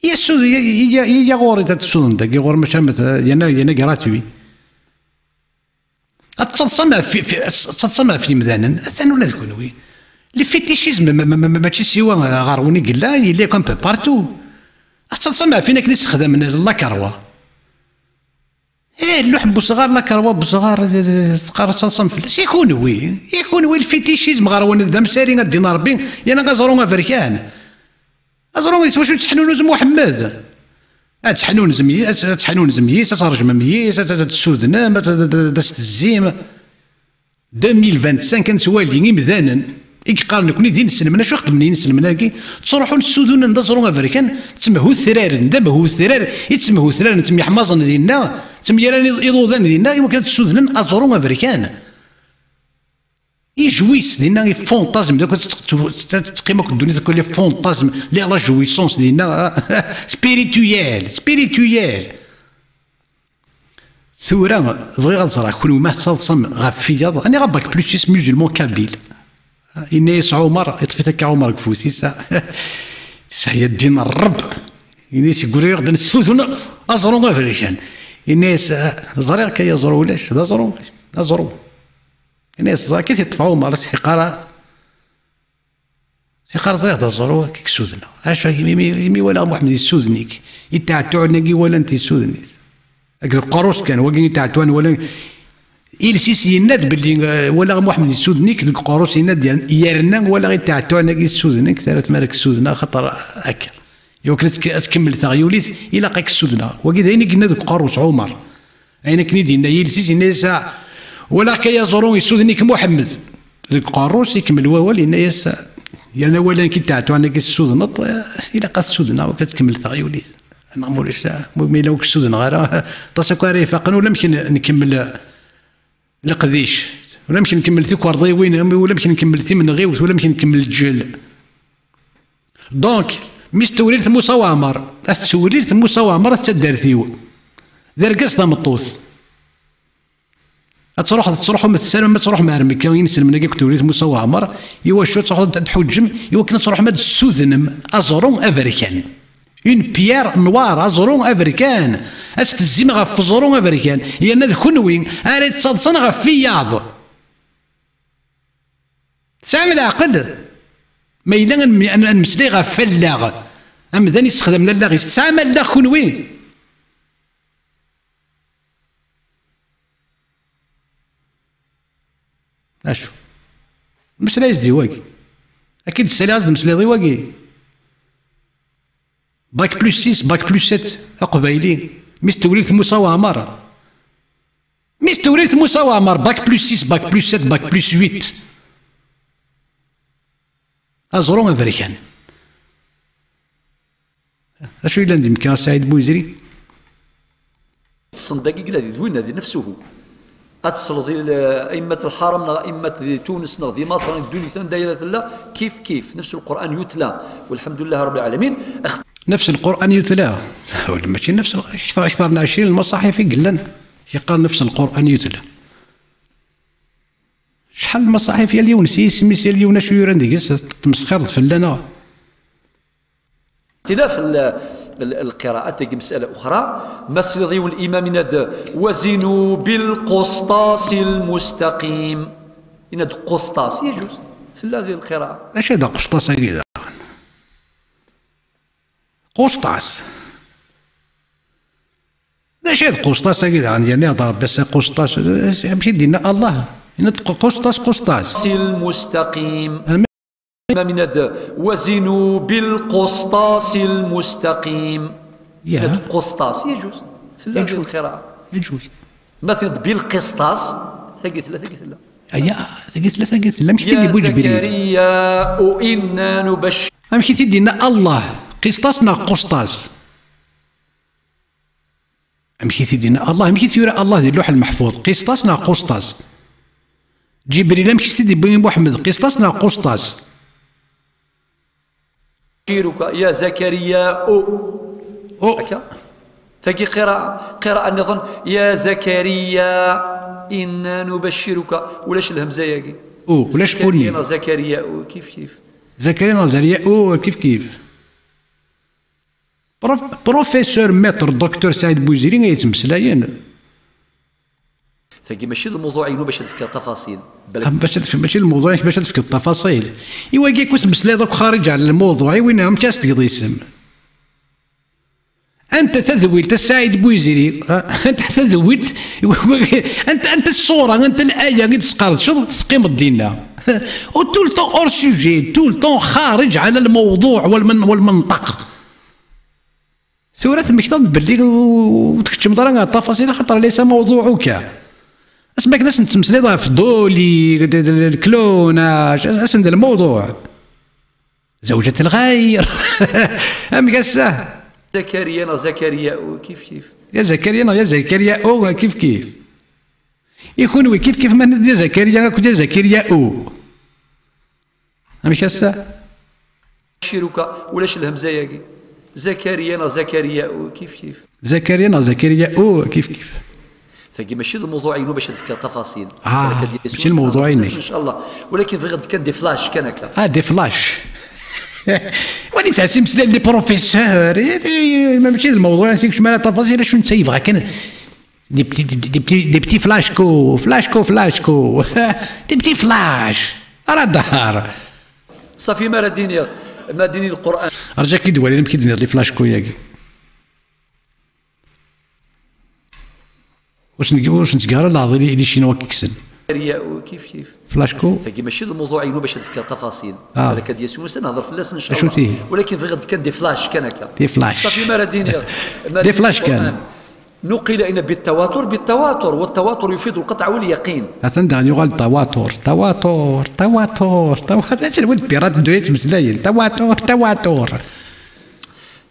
Yessud-, ya, ya, ya, ya ɣur-i ad tessudneḍ dagi ɣur-, maca ma t-, yerna, yerna gratuit. Ad tettaḍsam ɣef, fi, fi, ad tettaḍsam ɣef yimdanen, atan ula d kunwi. Le fétichisme, ma, ma, ma, ma, mačči siwa ɣer win i yella, il est un peu partout. Ad tettaḍsam ɣef win akken i ssexdamen lakarwa. Eh, lluḥ n usɣar, lakarwa n usɣar, eh, eh, teqqar ad tettaḍsam fell-as. I kunwi, i kunwi le fétichisme ɣer wen d amsari a ddin Ṛebbi, yerna aẓru aberkan. Aẓru, s wacu tettḥnunuzem Muḥemmed? Ad tettḥnunzem yi-, ad, ad tettḥnunzem yis, ad tṛejmem yis, ad, ad tessudnem, ad, ad, ad, ad as-tezzim. Deux mille vingt-cinq, ad nettwali imdanen i yeqqaren nekkni d inselmen. Acu i xedmen yinselmen-agi? Ttruḥun ssudunen-d aẓru aberkan, ttemhutraren, d amhutrar i ttemhutraren, ttemyeḥmaẓen dinna, ttemyaran iḍ-, iḍudan dinna, i wakken ad ssudnen aẓru aberkan. Ijwis dinna, i fantasme, d akk tettq-, tettq-, tettqim akk ddunit, akk les fantasmes, les, la jouissance dinna, spirituel, spirituel. Tura, bɣiɣ ad ẓreɣ, kunwi ma tettaḍsam ɣef wiyaḍ, aniɣ a bac plus six musulman kabyle? Yenna-yas Ɛumar, yeṭṭef-it akka Ɛumar deg ufus-is, yesɛa ddin n Ṛebb. Yenna-yas, yeggri-yaɣ-d ad nessuden aẓru aberkan. Yenna-yas, ẓriɣ-k ay aẓru ulac, d aẓru, d aẓru. Ini-as, ẓer-k i t-iṭṭef Ɛumar, s-iqqar, s-iqqar, ẓriɣ d aẓru, ad k-ssudneɣ. Acu, imi, imi, imi walaɣ Muḥemmed yessuden-ik, itɛettuɛen-agi walan-t yessuden-it. Akked uqerru-s kan, wagi itɛettuɛen walan, iles-is yenna-d belli, eh, walaɣ Muḥemmed yessuden-ik, deg uqerru-s yenna-d, yern-, yerna walaɣ itɛettuɛen-agi yessuden-ik, terra tmara k-ssudneɣ, axaṭer akka. Iwakken ad tk-, ad tkemmel teɣyulit, ilaq ad k-ssudneɣ. Wagi d ayen i yenna deg uqerru-s Ɛumar. Ayen akken i d-yenna yiles-is, yenna-yas, "Ah, walaɣ-k ay aẓru, yessuden-ik Muḥemmed." Deg uqerru-s, ikemmel wawal, yenna-yas, "Yerna walan-k i d-tɛettuɛen-agi tessudneḍ, eh, ilaq ad t-ssudneɣ, iwakken ad tkemmel teɣyulit. Neɣ ma ulac, ah, ma yella ur k-ssudneɣ ara, aṭas akk ara ifaqen, ulamek n-, nkemmel leqdic, ulamek nkemmel tikerḍiwin, ulamek nkemmel timenɣiwt, ulamek nkemmel lǧel." Donc, mi s-tewrirt Musa Waɛmer, ad tettewrirt Musa Waɛmer, ad d taddart-iw. D argaz tameṭṭut. Ad truḥ, ad truḥum, ad tessaram, ad truḥum ar Mekka, inselmen-agi akked tewrirt Musa Waɛmer, iwacu ad truḥem ad tḥuǧǧem, iwakken ad truḥem ad tessudnem aẓru aberkan. Une pierre noire, aẓru aberkan. Ad s-tezzim ɣef uẓru aberkan. Yerna d kunwi ara yettaḍsan ɣef wiyaḍ. Tesɛam leɛqel? Ma yella ad nm-, ad nmeslay ɣef wallaɣ, amdan yessexdamen allaɣ-is, tesɛam allaɣ kunwi? Acu? Meslay-as-d i wagi. Akka i d-ssaliɣ ad s-d-meslayeḍ i wagi. Bac plus six, bac plus sept, aqbayli. Mi s-tewrirt Musa Waɛmer. Mi s-tewrirt Musa Waɛmer, bac plus six, bac plus sept, bac plus huit. Aẓru aberkan. Acu yellan di Mekka, a Saɛid Buzri? Tessneḍ dagi yella di d winna, di nefsuhu. Ad tesleḍ i l-, ayemmat lḥaram neɣ ayemmat di Tunes neɣ di Maṣer neɣ ddunit anda yella tella, kif kif, nefs Lqur'an yutla, walḥemdulillahi Rabbil Ɛalamin. Nefs Lqur'an yutla. Wala mačči nefs l-, akteṛ, akteṛ n ɛecrin lmaṣaḥif i yellan yeqqar nefs Lqur'an yutla. Acḥal n lmaṣaḥif, yal yiwen s yisem-is, yal yiwen acu yuran deg-s, tmesxireḍ fell-aneɣ. اختلاف ال-، ال-، القراءات، هذه مسألة أخرى. ما سيدي الإمام يناد: "وزنوا بالقسطاس المستقيم". يناد قسطاس، يجوز. في هذه القراءة. اش هذا قسطاس هكذا؟ قسطاس. اش هذا قسطاس هكذا؟ يعني، يعني هذا ربي سي قسطاس. ماشي دينا الله. يناد قسطاس، قسطاس. المستقيم. Ma minad, وزنوا بالقسطاس المستقيم. Ya. Qusṭas, يجوز. Tella القراءة. يجوز. Ma tiniḍ بالقسطاس, tagi tella, tagi tella. Aya, tagi tella, tagi tella. Amek i t-id-yewwi Ǧebril? يا زكريا إنا نبشر. Amek i t-id-yenna Allah? Qisṭas neɣ Qusṭas? Amek i t-id-yenna Allah? Amek i t-yura Allah di Lluḥ Lmeḥfuḍ? Qisṭas neɣ Qusṭas? Ǧibril, amek i s-t-id-yewwi i Muḥemmed? Qisṭas neɣ Qusṭas? يا زكريا. أو. Akka. Tagi qira'a, qira'a nniḍen, يا زكريا إنا نبشرك. Ulac lhemza-yagi. أو, ulac زكريا uni. Neɣ زكريا أو, kif kif. Zakariya neɣ Zakariya أو, kif kif. Prof-, professeur, maître, docteur Saïd Bouziri ay yettmeslayen. Tagi mačči d lmuḍuɛ-inu bac ad fkeɣ tafaṣil. Balak. Ah, bac ad f-, mačči d lmuḍuɛ-ik bac ad tefkeḍ tafaṣil. I wagi akk ur tmeslayeḍ akk xariǧ ɛla lmuḍuɛ, i win amek ara s-tgeḍ isem? Anta tadwilt a Saɛid Buyziri? Ah, anta tadwilt? Anta, anta ṣṣura, anta laya i d-tesqerdceḍ teqqimeḍ dinna? Tout le temps hors sujet, tout le temps xariǧ ɛla lmewḍuɛ wal-, wal-menṭaq. Tura temmektaḍ-d belli ur tkeččmeḍ ara ɣer ṭafaṣil, axaṭer laysa mawḍuɛuka. Asmi akken ad sen-tettmeslayeḍ ɣef Doli, d, d, d, lklunaj, asen d lmawḍuɛ. زوجة الغير. Amek ass-a? Zakariya neɣ Zakariya U, kif kif. Ya Zakariya neɣ ya Zakariya U, kif kif. I kunwi kif kif ma nid ya Zakariya akked ya Zakariya U. Amek ass-a? Ciruka, ulac lhemza-yagi. Zakariya neɣ Zakariya U, kif kif. Zakariya neɣ Zakariya U, kif kif. Tagi mačči d lmewḍuɛ-inu bac ad fkeɣ tafaṣil. Ah, mačči d lmewḍuɛ-inek. Ncallah. Walakin bɣiɣ-d kan des flashs kan akka. Ah, des flashs. Wali tɛsim slan les professeurs. Eh, eh, mačči d lmewḍuɛ-inek, kečč ma la tafaṣil, acu netta yebɣa kan. Des petits, des petits, des petits flashco, flashco, flashco. Des petits flashs. Ara ddehar. Safi, ma ara d-iniɣ, ma ad d-ini Lqur'an. Rǧa ad k-id-wali amek i d-nniḍ les flashco-yagi. Ur sen-, ur sen-ttgeɣ ara leɛḍil i, i les Chinois k-ikksen. Zakariya U, kif kif. Flashco. Tagi mačči d lmewḍuɛ-inu bac ad fkeɣ tafaṣil. Ah. Balak ad d-yas wass ad nehḍer fell-as, ncallah. Acu tihi? Walakin bɣiɣ-d kan des flashs kan akka. Des flashs. Safi, ma ara d-iniɣ, ma ad d-ini Lqur'an. Des flashs kan. نقل إن بالتواتر، بالتواتر، والتواتر يفيد القطع واليقين. Atan daɣen yuɣal tawatur, tawatur, tawatur, tawatur. Atan wid pirate ddu yettmeslayen. Tawatur, tawatur.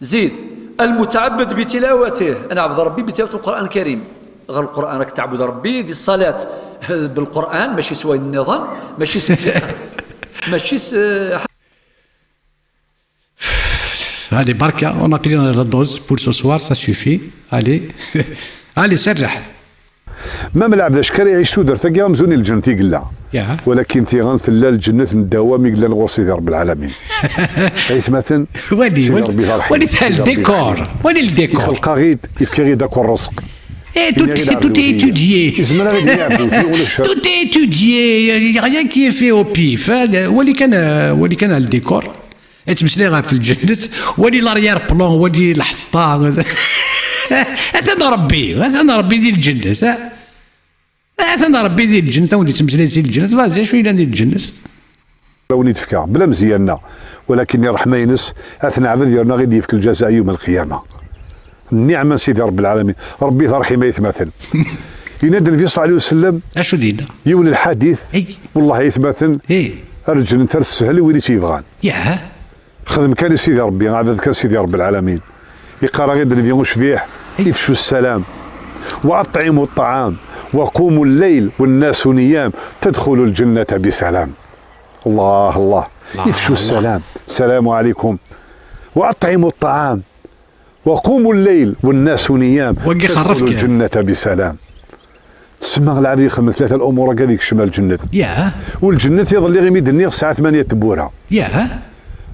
زيد، المتعبد بتلاوته، أنا عبد ربي بتلاوة القرآن الكريم. غير القرآن، راك تعبد ربي ذي الصلاة بالقرآن، ماشي سوى النظام، ماشي س-، ماشي س-، Allez, barka, on a pris la dose pour ce soir, ça suffit. Allez, allez, serreḥ. Ma lɛebd acu ara iɛic tudert-agi amzun i lǧennet i yella. Ya. Walakin tiɣen tella lǧennet n ddawam i yellan ɣur Sidi Rebbi Lɛalamin. Aytmaten, wali, Sidi wali, Rebbi tarḥem, wali Sidi Rebbi ldekkor, yarḥem. Wali ldekkor. Ixelq-aɣ-id, ifka-ɣ-id akk ṛṛezq. Eh, tout, tout est étudié. Tout est étudié. Il n'y a rien qui est fait au pif. Hein. Wali kan, euh, wali kan ldekkor. Yettmeslay ɣef lǧennet, wali l'arrière-plan, wali lḥeṭṭa. Atan Rebbi, atan Rebbi di lǧennet, ha? Atan Rebbi di lǧennet, a wen-d-yettmeslay si lǧennet, ma d acu yellan di lǧennet? Ur awen-d-fkeɣ, bla mzeyya-nneɣ, walakin i ṛṛeḥma-ines, ad t-neɛbed yerna ad ɣ-id-yefk lǧaza yawm lqiyama. Nniɛma n Sidi Rebbi Lɛalamin, Rebbi d arḥim ay atmaten. Yenna-d Nnbi ṣalla Llahu ɛalayhi wa sallam, acu d-yenna? Yiwen lḥadit, ay, wellah ay atmaten, ay, ar lǧennet ar teshel i wid i tt-yebɣan. Yah. Xdem kan i Sidi Ṛebbi, ɛbed kan Sidi Ṛebbi Lɛalamin. Iqqar-aɣ-id Nnbi ucbiḥ, ifcu ssalam, wa aṭɛimu ṭṭɛam, wa qumu lleyl, wa nnasu niyam, tadxulu lǧennata bisalam. Allah, Allah. Allah, ifcu ssalam. Salamu ɛalaykum. Wa aṭɛimu ṭṭɛam. Wa qumu lleyl, wa nnasu niyam, wagi xerref tadxulu kan. Lǧennata bisalam. Tsemma lɛebd ixdem tlata lumuṛ-agi ad ikcem ar lǧennet. Yah. U lǧennet iḍelli imi d-nniɣ tesɛa tmanya tewwura. Yah.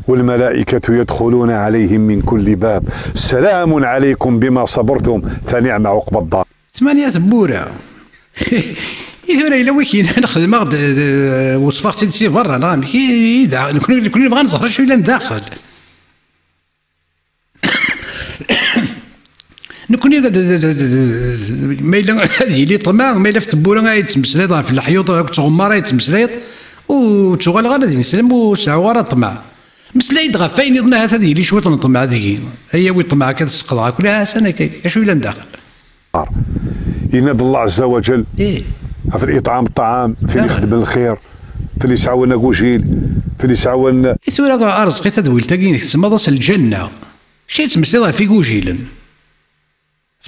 والملائكة يدخلون عليهم من كل باب سلام عليكم بما صبرتم فنعم عقبى الدار. Tmanya tewwura. I tura yella wi k-yennan xedmeɣ-d, d, d, weṣfeɣ-tt-id si berra, neɣ amek? I, i da, nekni, nekni nebɣa neẓra acu yellan daxel. Nekni, d, d, d, d, d, ma yella ad yili ṭṭmeɛ, ma yella ɣef tewwura ay yettmeslayeḍ, ɣef leḥyuḍ akked tɣemmar ay yettmeslayeḍ, Ur ttuɣaleɣ ara d ineslem, ur sɛuɣ ara ṭṭmeɛ. Meslay-d ɣef wayen iḍen, ahat ad yili cwiṭ n ṭṭmeɛ deg-i. Ay awi ṭṭmeɛ akka, ad sseqḍeɣ akk. Ula ha-s-an akka, acu yellan daxel? Yenna-d Allah Azza wa Jal, Ih. Ɣef iṭɛam ṭṭɛam, f win ixeddmen lxir, f win isɛawen agujil, f win isɛawen. I tura Arezqi, tadwilt-agi-inek tsemmaḍ-as lǧenna. Kečč yettmeslayeḍ ɣef igujilen.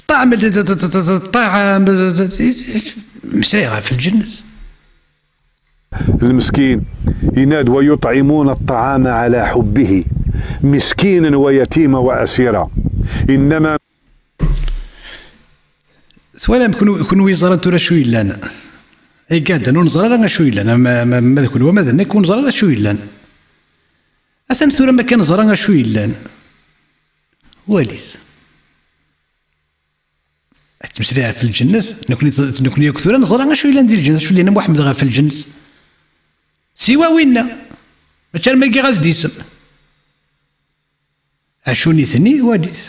Ṭṭɛam, ṭṭɛam, meslay ɣef lǧennet. Lmeskin, yenna-d, ويطعمون الطعام على حبه مسكينا ويتيما وأسيرا. إنما. Twalam, kunwi, kunwi yeẓran tura acu yellan. Ay iɛeddan, ur neẓri ara acu yellan. Ma, ma, ma d kunwi, ma d nekk, ur neẓri ara acu yellan. Atan tura, ma kan neẓra acu yellan. Walit. Ad tmeslay ɣef lǧennet, nekni, nekni akk tura neẓra acu yellan di lǧennet, acu d-yenna Muḥemmed ɣef lǧennet. Siwa winna, mačči arma giɣ-as-d isem. Acu nitni, walit.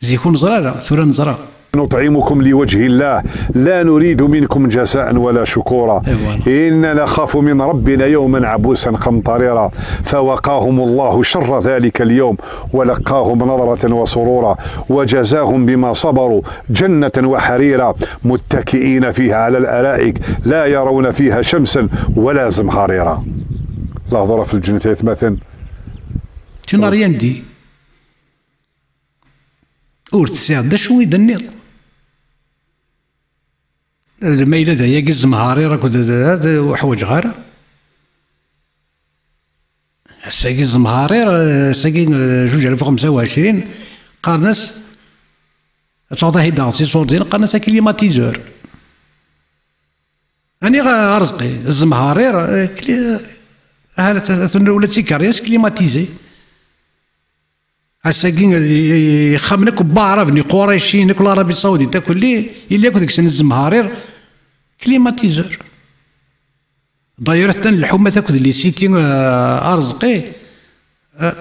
Zik ur neẓra ara, tura neẓra. نطعمكم لوجه الله لا نريد منكم جزاء ولا شكورا إنا نخاف من ربنا يوما عبوسا قمطريرا فوقاهم الله شر ذلك اليوم ولقاهم نضرة وسرورا وجزاهم بما صبروا جنة وحريرا متكئين فيها على الأرائك لا يرون فيها شمسا ولا زمهريرا. Lehdur ɣef lǧennet, ay atmaten. Tu n'as rien dit. Ur tesɛiḍ d acu i d-tenniḍ. Ma yella d ayagi zzemharir akked d, d, ur ḥwaǧeɣ ara. Ass-agi zzemharir, ass-agi, eh, zuǧ alaf u xemsa u ɛecrin, qqaren-as, ad tɛuḍ ahiddaɣ s iṣurdin, qqaren-as aklimatiseur. Aniɣ Arezqi, zzemharir, eh, kli-, ahat ula d tikerri-as klimatizé. Ass-agi, ixxamen akk n Waɛraben, Iquraycin, akk Larabi Saudit, akk lli, yella akk deg-sen zzemharir, climatiseur. D'ailleurs, atan lḥumat akked les cités, euh, Arezqi, euh,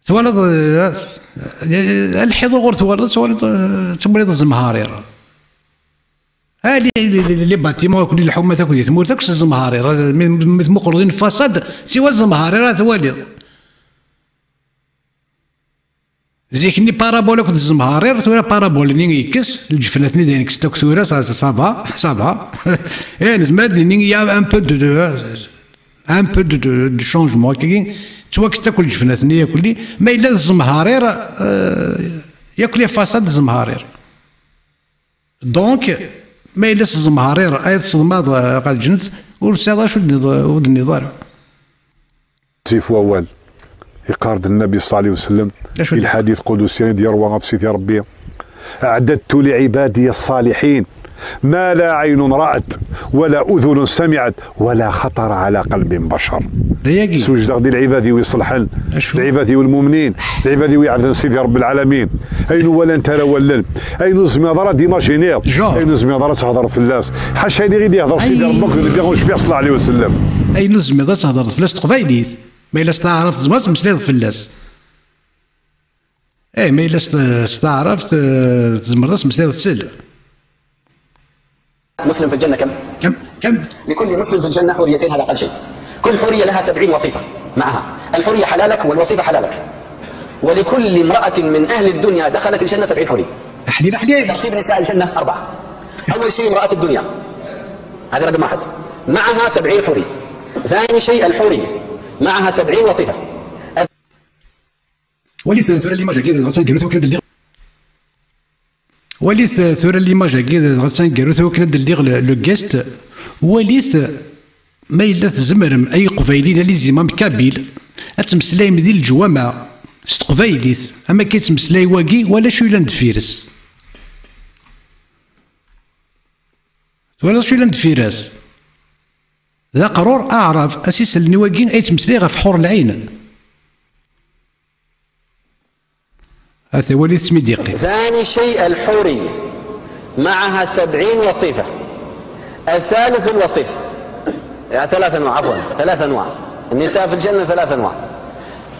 twalaḍ, euh, lḥiḍ uɣur twalaḍ, twalaḍ, euh, twalaḍ zzemharir. Ah, les, les, les, les bâtiments akked lḥumat akked tmurt akk s zzemharir. Mi, mi tmuqleḍ une façade, siwa zzemharir ara twaliḍ. Zik-nni parabole akked zzemharir, tura parabole-nni yekkes, lǧefnat-nni dayen kksen akk tura, ça, ça, ça va, ça va. Eh, nezmer ad nini, il y a un peu de, de, un peu de, de, de changement, akkagi, ttwakksen akk lǧefnat-nni, yakk-, ma yella d zzemharir, euh, yakk les façades d zzemharir. Donc, ma yella s zzemharir ay tseḍmaḍ, eh, ɣer lǧennet, ur tesɛiḍ acu d-, ur d-tenniḍ ara. Sif wawal, iqqar-d Nnabi ṣalla Llahu ɛalayhi wa sallam, di lḥadit qudusi i d-yerwa ɣef Sidi Ṛebbi, أعددت لعبادي الصالحين ما لا عين رأت ولا أذن سمعت ولا خطر على قلب بشر. Swejdeɣ-d i lɛibad-iw iṣelḥen, lɛibad-iw lmumnin, lɛibad-iw iɛebden Sidi Ṛebbi lɛalamin. Ayen ur walant ara wallen, ayen ur tezmireḍ ara ad d-imajiniḍ, ayen ur tezmireḍ ara ad thedreḍ fell-as. Ḥaca ayen i ɣ-d-ihder Sidi Ṛebbi akked Nnbi ucbiḥ ṣalla Llahu ɛalayhi wa sallam. Ayen ur tezmireḍ ad thedreḍ fell-as teqbaylit. Ma yella s taɛrabt tzemreḍ ad temmeslayeḍ fell-as. Eh, ma yella s, s taɛrabt, eh, tzemreḍ ad temmeslayeḍ sel. مسلم في الجنة كم؟ كم؟ كم؟ لكل مسلم في الجنة حوريتين، هذا أقل شيء. كل حورية لها سبعين وصيفة معها. الحورية حلالك والوصيفة حلالك. ولكل امرأة من أهل الدنيا دخلت الجنة سبعين حورية. أحلي، أحلي. ترتيب نساء الجنة أربعة. أول شيء امرأة الدنيا، هذه رقم واحد، معها سبعين حورية. ثاني شيء الحورية معها سبعين وصيفة. Walit tura l'image-agi, dɣa taneggarut wakken ad d-lliɣ. Walit tura l'image-agi, dɣa taneggarut wakken ad d-lliɣ le, le guest. Walit ma yella tzemrem, ay Iqbayliyen, a les imams kabyles, ad temmeslayem di leǧwameɛ s teqbaylit, am akka yettmeslay wagi, wala acu yellan deffir-s. Twalaḍ acu yellan deffir-as? D aqrur aɛrab, asiselni wagi ay yettmeslay ɣef ḥur lɛin. Ata walit mi d-yeqqim. ثاني شيء الحورية معها سبعين وصيفة. الثالث الوصيفة. ثلاث أنواع، عفوا، ثلاث أنواع. النساء في الجنة ثلاث أنواع.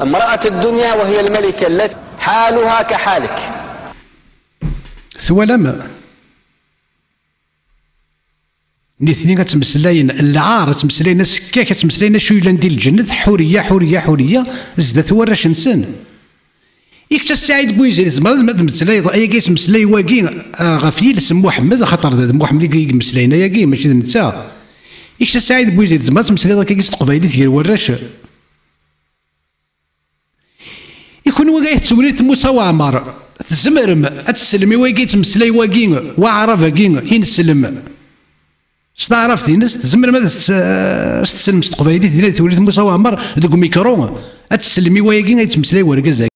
امرأة الدنيا وهي الملكة التي حالها كحالك. Twalam? Nitni ad ttmeslayen lɛar, ad ttmeslayen asekkak, ad ttmeslayen acu yellan di lǧennet, ḥuriya, ḥuriya, ḥuriya, zdat warrac-nsen. I kečč a Saɛid Buyzid, tzemreḍ ad tmeslayeḍ ayagi yettmeslay wagi, ah, ɣef yiles n Muḥemmed, axaṭer d Muḥemmed i yemmeslayen ayagi, mačči d netta. I kečč a Saɛid Buyzid, tzemreḍ ad tmeslayeḍ akkagi s teqbaylit gar warrac? I kunwi ay tettwaliḍ Musa Waɛmer, tzemrem ad teslem i wagi yettmeslay wagi, waɛrab-agi, ineslem s taɛrabt-ines, tzemrem ad s-, s-, teslem s teqbaylit, din ad twaliḍ Musa Waɛmer deg umikru, ad teslem i wayagi ay yettmeslay wergaz-agi.